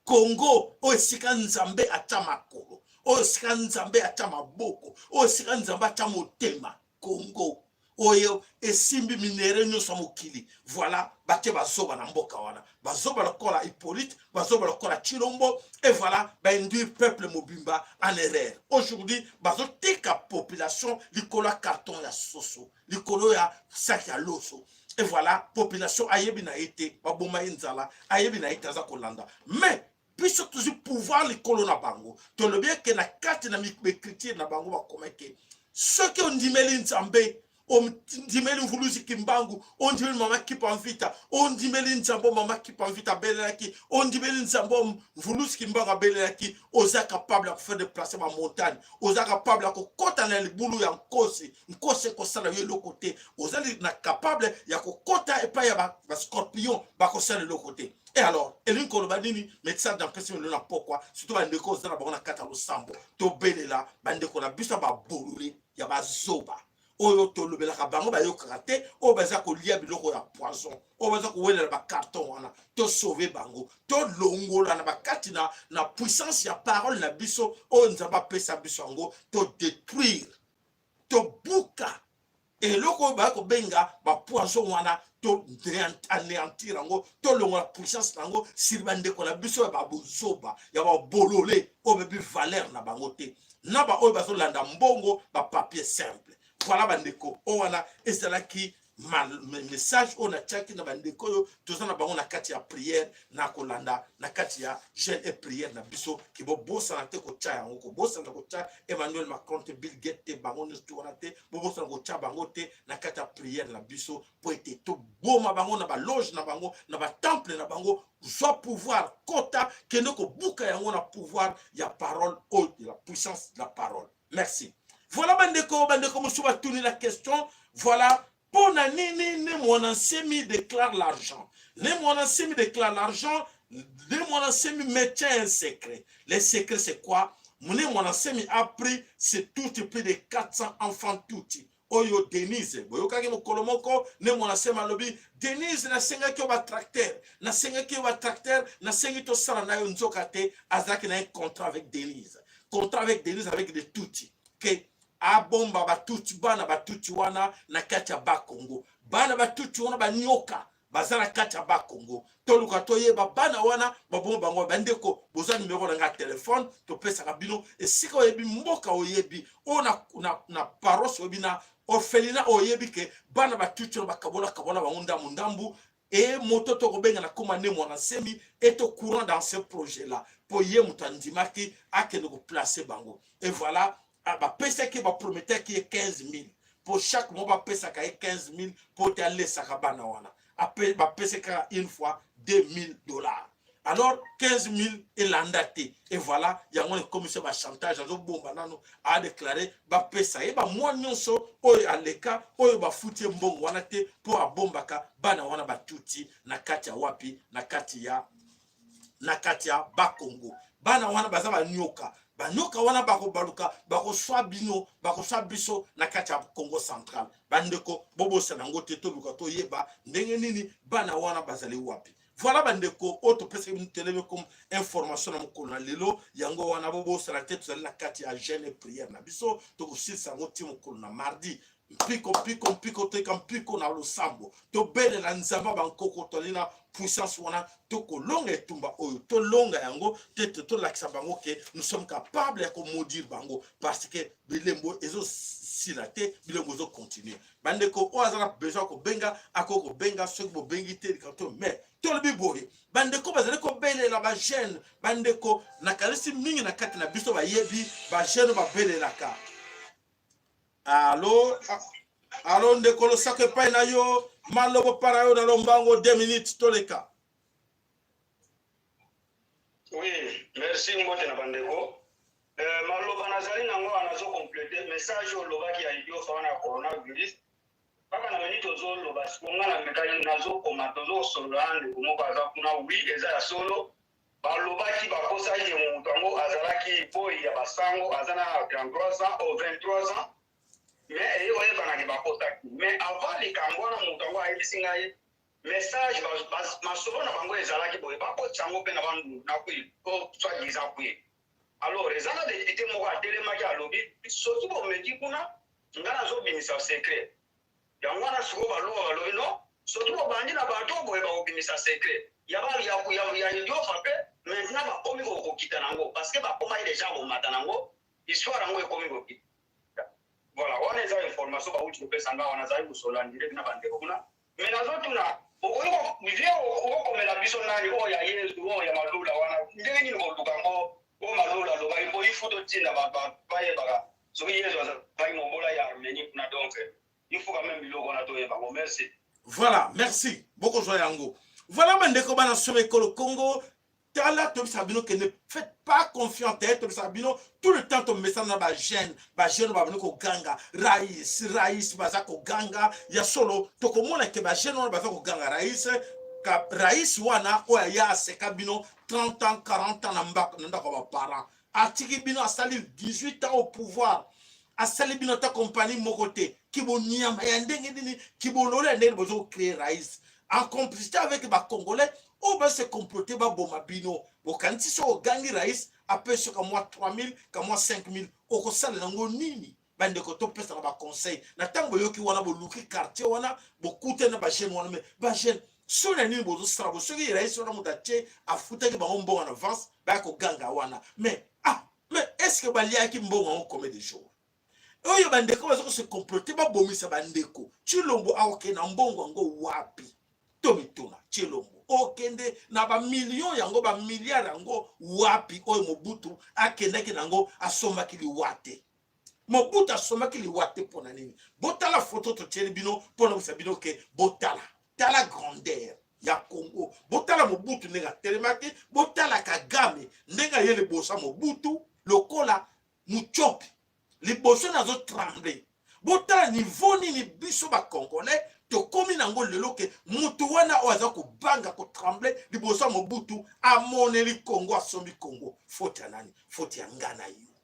Congo oyo esika Nzambe atya makolo, oyo esika Nzambe atya maboko, oyo esika Nzambe atya motema. Congo. Oyo esimbi minerais nyonso ya mokili. Voilà, batie bazoba na mboka wana, bazoba lokola Hippolyte, bazoba lokola Tshilombo, et voilà, bainduire peuple mobimba en erreur. Aujourd'hui bazoteka population likolo ya carton ya soso, likolo ya sac ya loso. Et voilà, population ayebi na ye te, baboma ye nzala, ayebi na ye te, aza kolanda. Mais biso tozwi pouvoir likolo na bango. Tolobi eke na kati na écriture na bango bakoma eke soki ondimeli Nzambe, ondimeli Mvuluzi Kimbangu, ondimeli Mama Kipa Mvita, ondimeli Nzambe Mama Kipa Mvita abelelaki, ondimeli Nzambe Mvuluzi Kimbangu abelelaki, oza capable ya kofaire déplacer bamontagne, oza capable ya kokɔta na libulu ya nkosi, nkosi ekosala yo eloko te, oza na capable ya kokɔta epai ya bascorpion, bakosala eloko te. Et alors, elingi koloba nini? Médecin d'ampesi lelo na pokwa, surtout bandeko oza na bango na kati ya losambo, tobelela bandeko na biso ya babolole, ya bazoba oyo tolobelaka bango bayokaka te, oyo baza kolia biloko ya poison, oyo baza kowelela bacarton wana. Tosauve bango, tolongola na bakati na puissance ya parole na biso oyo Nzambe apesa biso yango, todétruire, tobuka eloko oyo baya kobenga bapoison wana, to anéantir yango, tolongola puissance na yango sur bandeko na biso ya babozoba, ya babolole oyo bebi valeur na bango te, na baoyo bazolanda mbongo, bapapier simple. Voilà, bandeko, oyo wana ezalaki message oyo natiaki na bandeko oyo toza na bango na kati ya prière, na kolanda na kati ya jeûne et prière na biso. Ke bobosana te kotya yango, kobosana kotya Emmanuel Macron te, Bill Gates te, bango nyonso to wana te, bobosana kotya bango te na kati ya prière na biso, po ete toboma bango na baloge na bango, na batemple na bango. Zwa pouvoir, kota, kende kobuka yango na pouvoir ya parole oyo, de la puissance de la parole. Merci. Voilà, bandeko. Bandeko mosusu batuni la question, voilà, mpo na nini Ne Mwana Nsemi déclare l'argent? Ne Mwana Nsemi déclare l'argent. Ne Mwana Nsemi maintient un secret. Le secret, c'est quoi? Ne Mwana Nsemi a pris, c'est tout plus de 400 enfants tutsi oyo Denise boyokaki mokolo moko. Ne Mwana Nsemi alobi: "Denise, nasengaki yo batracteur, nasengaki yo batracteur, nasengi tosala na yo." Nzoka te, azalaki na un contrat avec Denise, contrat avec Denise avec des tutsi, ke abomba batutsi, bana batutsi wana na kati ya Bakongo. Bana batutsi wana, banyoka baza na kati ya Bakongo. Toluka toyeba bana wana baboma bango. Bandeko, boza numero na ngai ya telefone, topesaka bino esika oyebi, mboka oyebi, oyo na paroisse oyebi, na orphelinat oyebi ke bana batutsi wana bakabola kabola bango ndambu ndambu. E moto tokobenga na koma Ne Mwana Nsemi est au courant dans ce projet là mpo ye moto andimaki akende koplace bango. Et voilà, bapesaki, baprometaki ye 15 000 mpo chaque mois bapesaka ye 15 000 mpo te alesaka bana wana. Bapesaki kaka une fois 2 000 $, alors 15 000 elanda te. Et voilà, yango ekomisi bachantage, azobomba nano, adéclare bapesa ye bamwa nyonso oyo aleka, oyo bafuti ye mbongo wana te, mpo abombaka bana wana batuti na kati ya wapi? Na kati ya Bakongo. Bana wana baza banyoka. Banyoka wana bakobaluka, bakoswa bino, bakoswa biso na kati ya Congo Central. Bandeko, bobosana yango te. Toluka toyeba ndenge nini bana wana bazali wapi. Voilà, bandeko, oyo topesaki bino teleme comme information na mokolo na lelo, yango wana. Bobosana te, tozali na kati ya jeûne et prière na biso, tokosilisa yango ti mokolo na mardi. Mpiko, mpiko, mpiko, toyeka mpiko na losambo, tobelela Nzambe bankoko. Tozali na puissance wana, tokolonga etumba oyo, tolonga yango te, tolakisa bango ke nous sommes capables ya komaudire bango, parce que bilembo ezosila te, bilembo ezocontinue. Bandeko oyo aza na besoin kobenga, akoki kobenga. Soki bobengi te, likambo. Mais tolobi boye, bandeko bazali kobelela bajeune. Bandeko, nakanisi mingi na kati na biso bayebi bajeune babelelaka. Alo, alo, ndeko, losako epai na yo, malobo mpa na yo na lombango, 2 minutes toleka. Oui, merci. Mbote na bandeko. Maloba nazali nango wana, nazokomplete message oyo olobaki ya Idiofa wana ya coronavirus. Kaka na minute ozoloba siko, nga na mekaki nazokoma, tozosolola na ndeko moko aza kuna. Oui, eza ya solo, balobaki, bakosaki moto yango azalaki boyi ya basango, aza na 33 ans o 23 ans, mais eye koyebanaki bakosaki. Mais avant likambo wana, moto yango ayebisi ngai message, masolo na bango ezalaki boye, bakotisa yango mpe na Bandundu na Kwilu o soit disant Kwilu. Alors eza na député moko atelemaki, alobi: "Soki bomeki kuna, nga nazobimisa secret." Yango wana sikoyo baluba balobi non, soki bobandi na bato oyo boye bakobimisa secret ya ba ya ya ya idiofa pe maintenant bakomi kokita nango parce que bakomaki dejà komata nango histoire yango ekomi kokita. Voilà, wana eza information bawuti kopesa nga wana nazali kosolola en direct na bandeko kuna. Mais nazotuna okoki ko vieux okomela biso nani oyo ya Yezu oyo ya Malula wana ndenge nini koluka yango oyo Malula alobaki mpo il faut totinda bato bayebaka soki Yezu azalaki mobola ya Armenie kuna donc il faut quand même biloko wana toyeba yango merci. Voilà, merci. Bokozwa yango. Voilà bandeko bana solo ekolo Congo tala toyebisaka bino ke ne faites pas confiance te toyebisaka bino tout le temps tomesana na bajeune bajeune babandi koganga rais rais baza koganga ya solo tokomona ke bajeune wana baza koganga rais ka rais wana oyo aya aseka bino 30 ans 40 ans na ndako ya baparent atiki bino asali 18 ans au pouvoir asali bino ata kompani moko te kibonyama ya ndenge nini kibololo ya ndenge bozo créer rais en complicité avec bacongolais oyo base complote baboma bino bokanisi soki ogangi rais apesi yo kamwa 3000 kamwa 5000 okosalela yango nini bandeko topesaka baconseil na ntango boyoki wana boluki quartier wana bokutani na bajeune wana me bajeune soni ya nini bozosala bo soki rais wana moto atie afutaki bango mbongo na avance baya koganga wana mais ah mais est ce que baliaki mbongo yango combien de jours oyo bandeko baza kose complote babomisa bandeko chilombo akokende na mbongo yango wapi to mituna chilombo okende na bamillion yango bamilliard yango wapi oyo mobutu akendaki na yango asombaki liwa te mobutu asombaki liwa te mpo na nini botala foto totieli bino mpo na kosa bino ke botala tala grandeur ya congo botala mobutu ndenge atelemaki botala kagame ndenge aye liboso ya mobutu lokola mutiopi liboso nazo tremble botala niveau nini biso ba congolais tokomi nango lelo ke mutu wana oyo aza kobanga kotremble liboso ya mobutu amoneli congo asombi congo faute ya nani faute ya nga na yo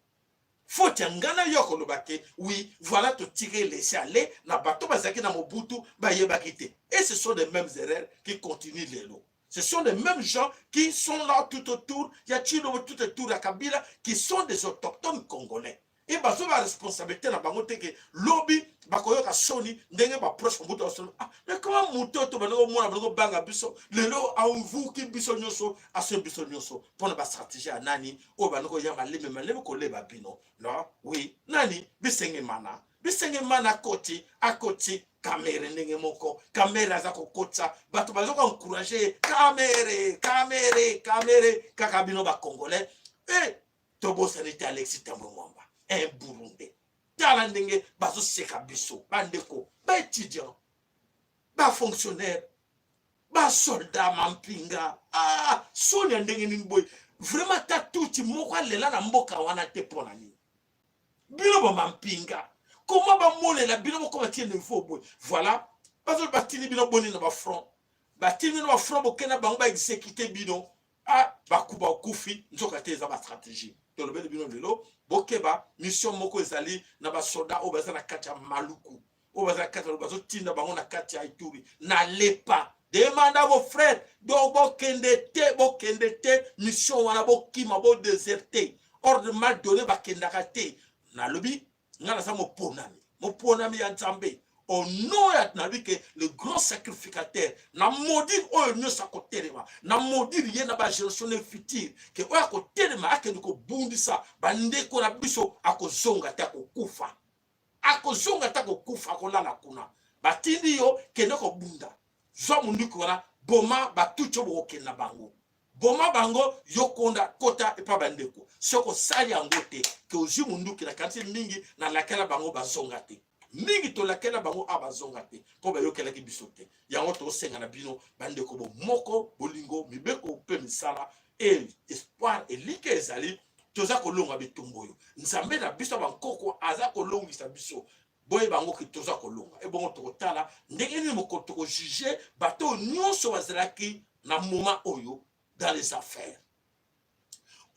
faute ya nga na yo akoloba ke oui voilà totiki laisser aller na bato bazalaki na mobutu bayebaki te et ce sont les mêmes erreurs qui continuent lelo. Ce sont les mêmes gens qui sont là tout autour, il y a Tshilombo tout autour ya Kabila, qui sont des autochtones congolais. Et bazo ba responsabilité na bango te ke lobi bakoyoka soni ndenge ba proche mobutu asolo ah mais comment moto to bando komona bando kobanga biso lelo amvuki biso nyonso asoyi biso nyonso mpona ba stratégie ya nani oyo bando koya maleme maleme koleba bino non oui nani bisengemana Bisengimana akoti akoti Kamere ndenge moko Kamere aza kokotisa bato baza ko encourager ye Kamere Kamere Kamere kaka bino ba congolais eh tobosani te Alexis Tambwe Mwamba un Burundais tala ndenge bazoseka biso bandeko ba étudiants ba fonctionnaires ba soldat mampinga ah soni ya ndenge nini boye vraiment ata tuti moko alela na mboka wana te mpo na nini bino ba mampinga koma bamonela bino bokoma tie niveau boye voilà bazo batindi bino boni na bafront batindi bino bafront bokenda bango baexekite bino ah bakuba okufi nzoka te eza bastratégie tolobeli bino lelo bokeba mission moko ezali na basoda oyo baza na kati ya maluku oyo baza na kati ya bazotinda bango na kati ya ituri na lepa demande à vos frères donc bokende te bokende te mission wana bokima bodeserte ordre mal donné bakendaka te nalobi ngai naza moponami moponami ya nzambe au nom ya nalobi ke le grand sacrificateur na maudire oyo nyonso akotelema na maudire ye na bageneration ne future ke oyo akotelema akende kobundisa bandeko na biso akozonga te akokufa akozonga ata kokufa akolala kuna batindi yo kende kobunda zwa munduki wana boma batuti oyo bokokende na bango boma bango yo konda kota epa bandeko soki osali yango te ke ozwi munduki nakanisi mingi nalakela bango bazonga te mingi tolakela bango awa bazonga te mpo bayokelaki biso te yango tosenga na bino bandeko bomoko bolingo mibeko mpe misala e espoir elike ezali toza kolonga bitumba oyo nzambe na biso ya bankoko aza kolongisa biso boyeba yango ke toza kolonga ebongo tokotala ndenge nini mokolo tokojuge bato oyo nyonso bazalaki na moment oyo dans les affaires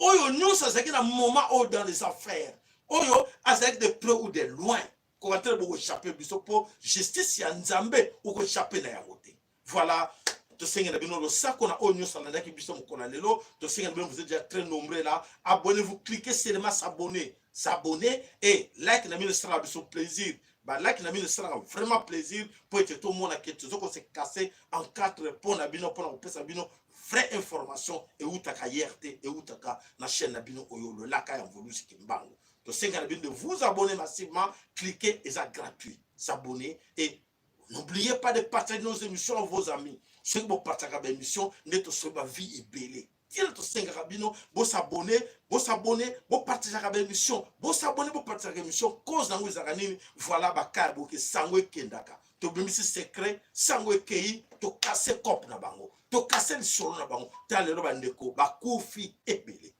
oyo nyonso azalaki na moment oyo dans les affaires oyo azalaki de près ou de loin koka te bokochape biso mpo justice ya nzambe okochape na yango te Voilà, tosengi na bino losako na oyo nyonso alandaki biso mokolo ya lelo. Tosengi na bino, vous êtes déjà très nombreux là. Abonnez-vous, cliquez seulement s'abonner. S'abonner et like na bino esala biso plaisir. Ba like na bino esalaka vraiment plaisir mpo ete tomona ke tozo ko se casser en quatre mpo na bino, mpo na kopesa bino vraie information eutaka hier te, eutaka na chaîne na bino oyo lolaka ya Mvuluzi Kimbangu. Tosenga na bino de vous abonner massivement, cliquez, eza gratuit. S'abonner et n'oubliez pas de partager nos émissions à vos amis. Soki bopartaka ba émission nde tosoki ba vie ebele. Tina tosengaka bino bosabone, bosabone, bopartageaka ba émission, bosabone, bopartageaka émission. Cause nango ezalaka nini? Voilà bakaya boke sango ekendaka. Tobimisi secret, sango ekei, tokase cope na bango, tokase lisolo na bango. Ta lelo bandeko bakufi ebele.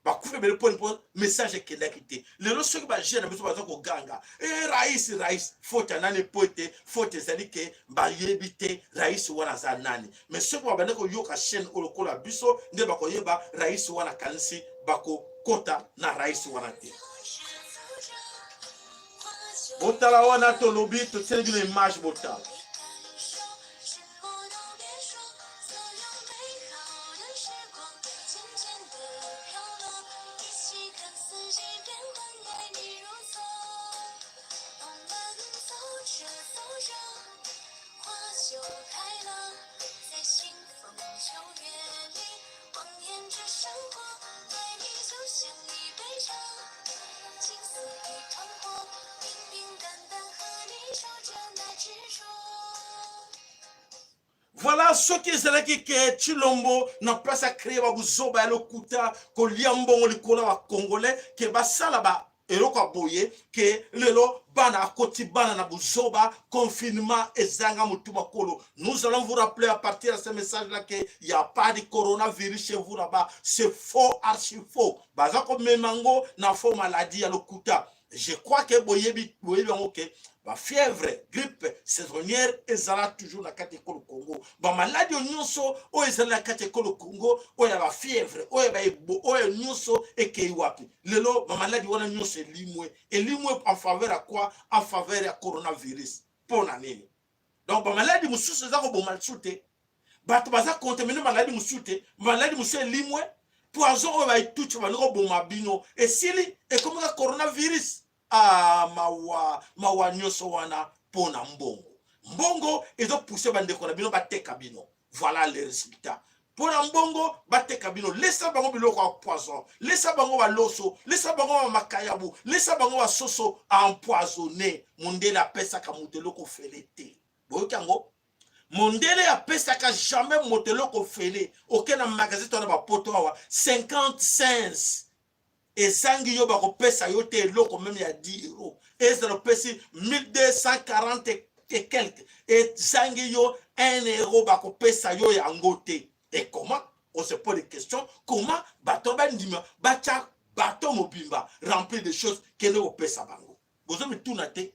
Bakufi ebele mpo mpo message ekendaki te. Lelo soki ba jeune na biso baza koganga e rais rais, faute ya nani? Mpo ete faute ezali ke bayebi te rais wana aza nani. Mais soki babandi koyoka chaîne oyo lokola biso nde bakoyeba rais wana, kanisi bakokota na rais wana te. Botala wana tolobi, totieli bino image, botala. Voilà, soki ezalaki ke Tshilombo na place a créer ba buzoba ya lokuta, kolia mbongo likolo ya ba Congolais, ke basala ba eloko ya boye, ke lelo bana akoti bana na buzoba, confinement ezanga mutu makolo. Nous allons vous rappeler à partir de ce message là que il y a pas de coronavirus chez vous là-bas, c'est faux, archi faux. Baza komema ngo na faux maladie ya lokuta. Je crois que boyebi, boyebi yango ke ba fièvre, grippe saisonnière ezala toujours na kati ekolo Congo. Ba maladi oyo nyonso oyo ezali na kati ekolo Congo, oyo ya ba fièvre, oyo ya ba ebo, oyo nyonso ekei wapi? Lelo ba maladi wana nyonso elimwe, elimwe en faveur ya quoi? En faveur ya coronavirus. Pona nini? Donc ba maladi mosusu eza koboma lisusu te. Bato baza contamine maladi mosusu te, maladi mosusu elimwe, poison oyo baituti bandi koboma bino esili, ekomi ka coronavirus. Ah, mawa, mawa nyonso wana mpo na mbongo. Mbongo ezopousse bandeko na bino bateka bino. Voilà le résultat. Mpo na mbongo bateka bino, lesa bango biloko ya poison, lesa bango baloso, lesa bango ba makayabu, lesa bango basoso empoisonné. Mondele apesaka moto eloko ofele te. Boyoki yango? Mondele apesaka jamais moto eloko ofele. Oke na magasin to na bapoto awa 50 cents ezangi yo, bakopesa yo te eloko meme ya 10 euro. Ezala opesi 1240 et quelque, ezangi yo 1 euro, bakopesa yo yango te. Et comment? On se pose des questions. Comment bato bandima batya bato mobimba rempli de choses kende kopesa bango? Bozo mituna te,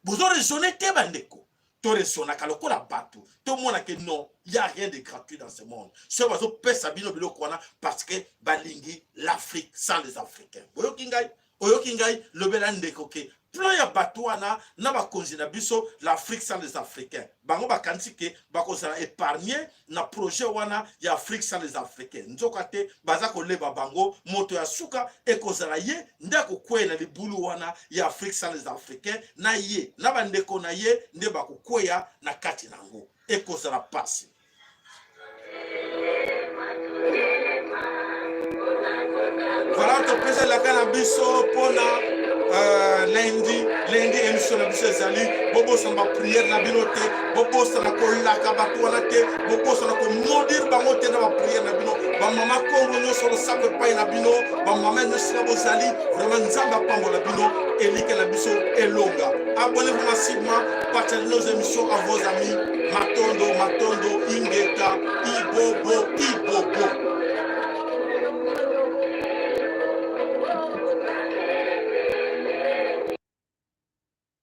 bozo raisonner te bandeko. To raisonnaka lokola bato, tomona ke non, y a rien de gratuit dans ce monde. Soki bazopesa bino biloko wana parce que balingi l'Afrique sans les Africains. Boyoki ngai? Oyoki ngai? Lobela ndeko ke plan ya bato wana na bakonzi na biso, l'Afrique sans les Africains. Bango bakanisi ke bakozala épargne na projet wana ya Afrique sans les Africains. Nzoka te, baza koleba bango. Moto ya suka ekozala ye nde akokweya na libulu wana ya Afrique sans les Africains, na ye na bandeko na ye nde bakokweya na kati na yango. Ekozala pasi. Voilà, topesa elaka na biso mpona lundi. Lundi émission na biso ezali. Bobosana ba prière na bino te, bobosana kolaka bato wana te, bobosana komodire bango te na ba prière na bino. Bamama Kongo nyonso, losako epai na bino, bamama nyonso na bozali, vraiment Nzambe apambola bino, elike na biso elonga. Abonnez-vous massivement, partagez nos émissions à vos amis. Matondo, matondo, ingeta, ibobo, ibo.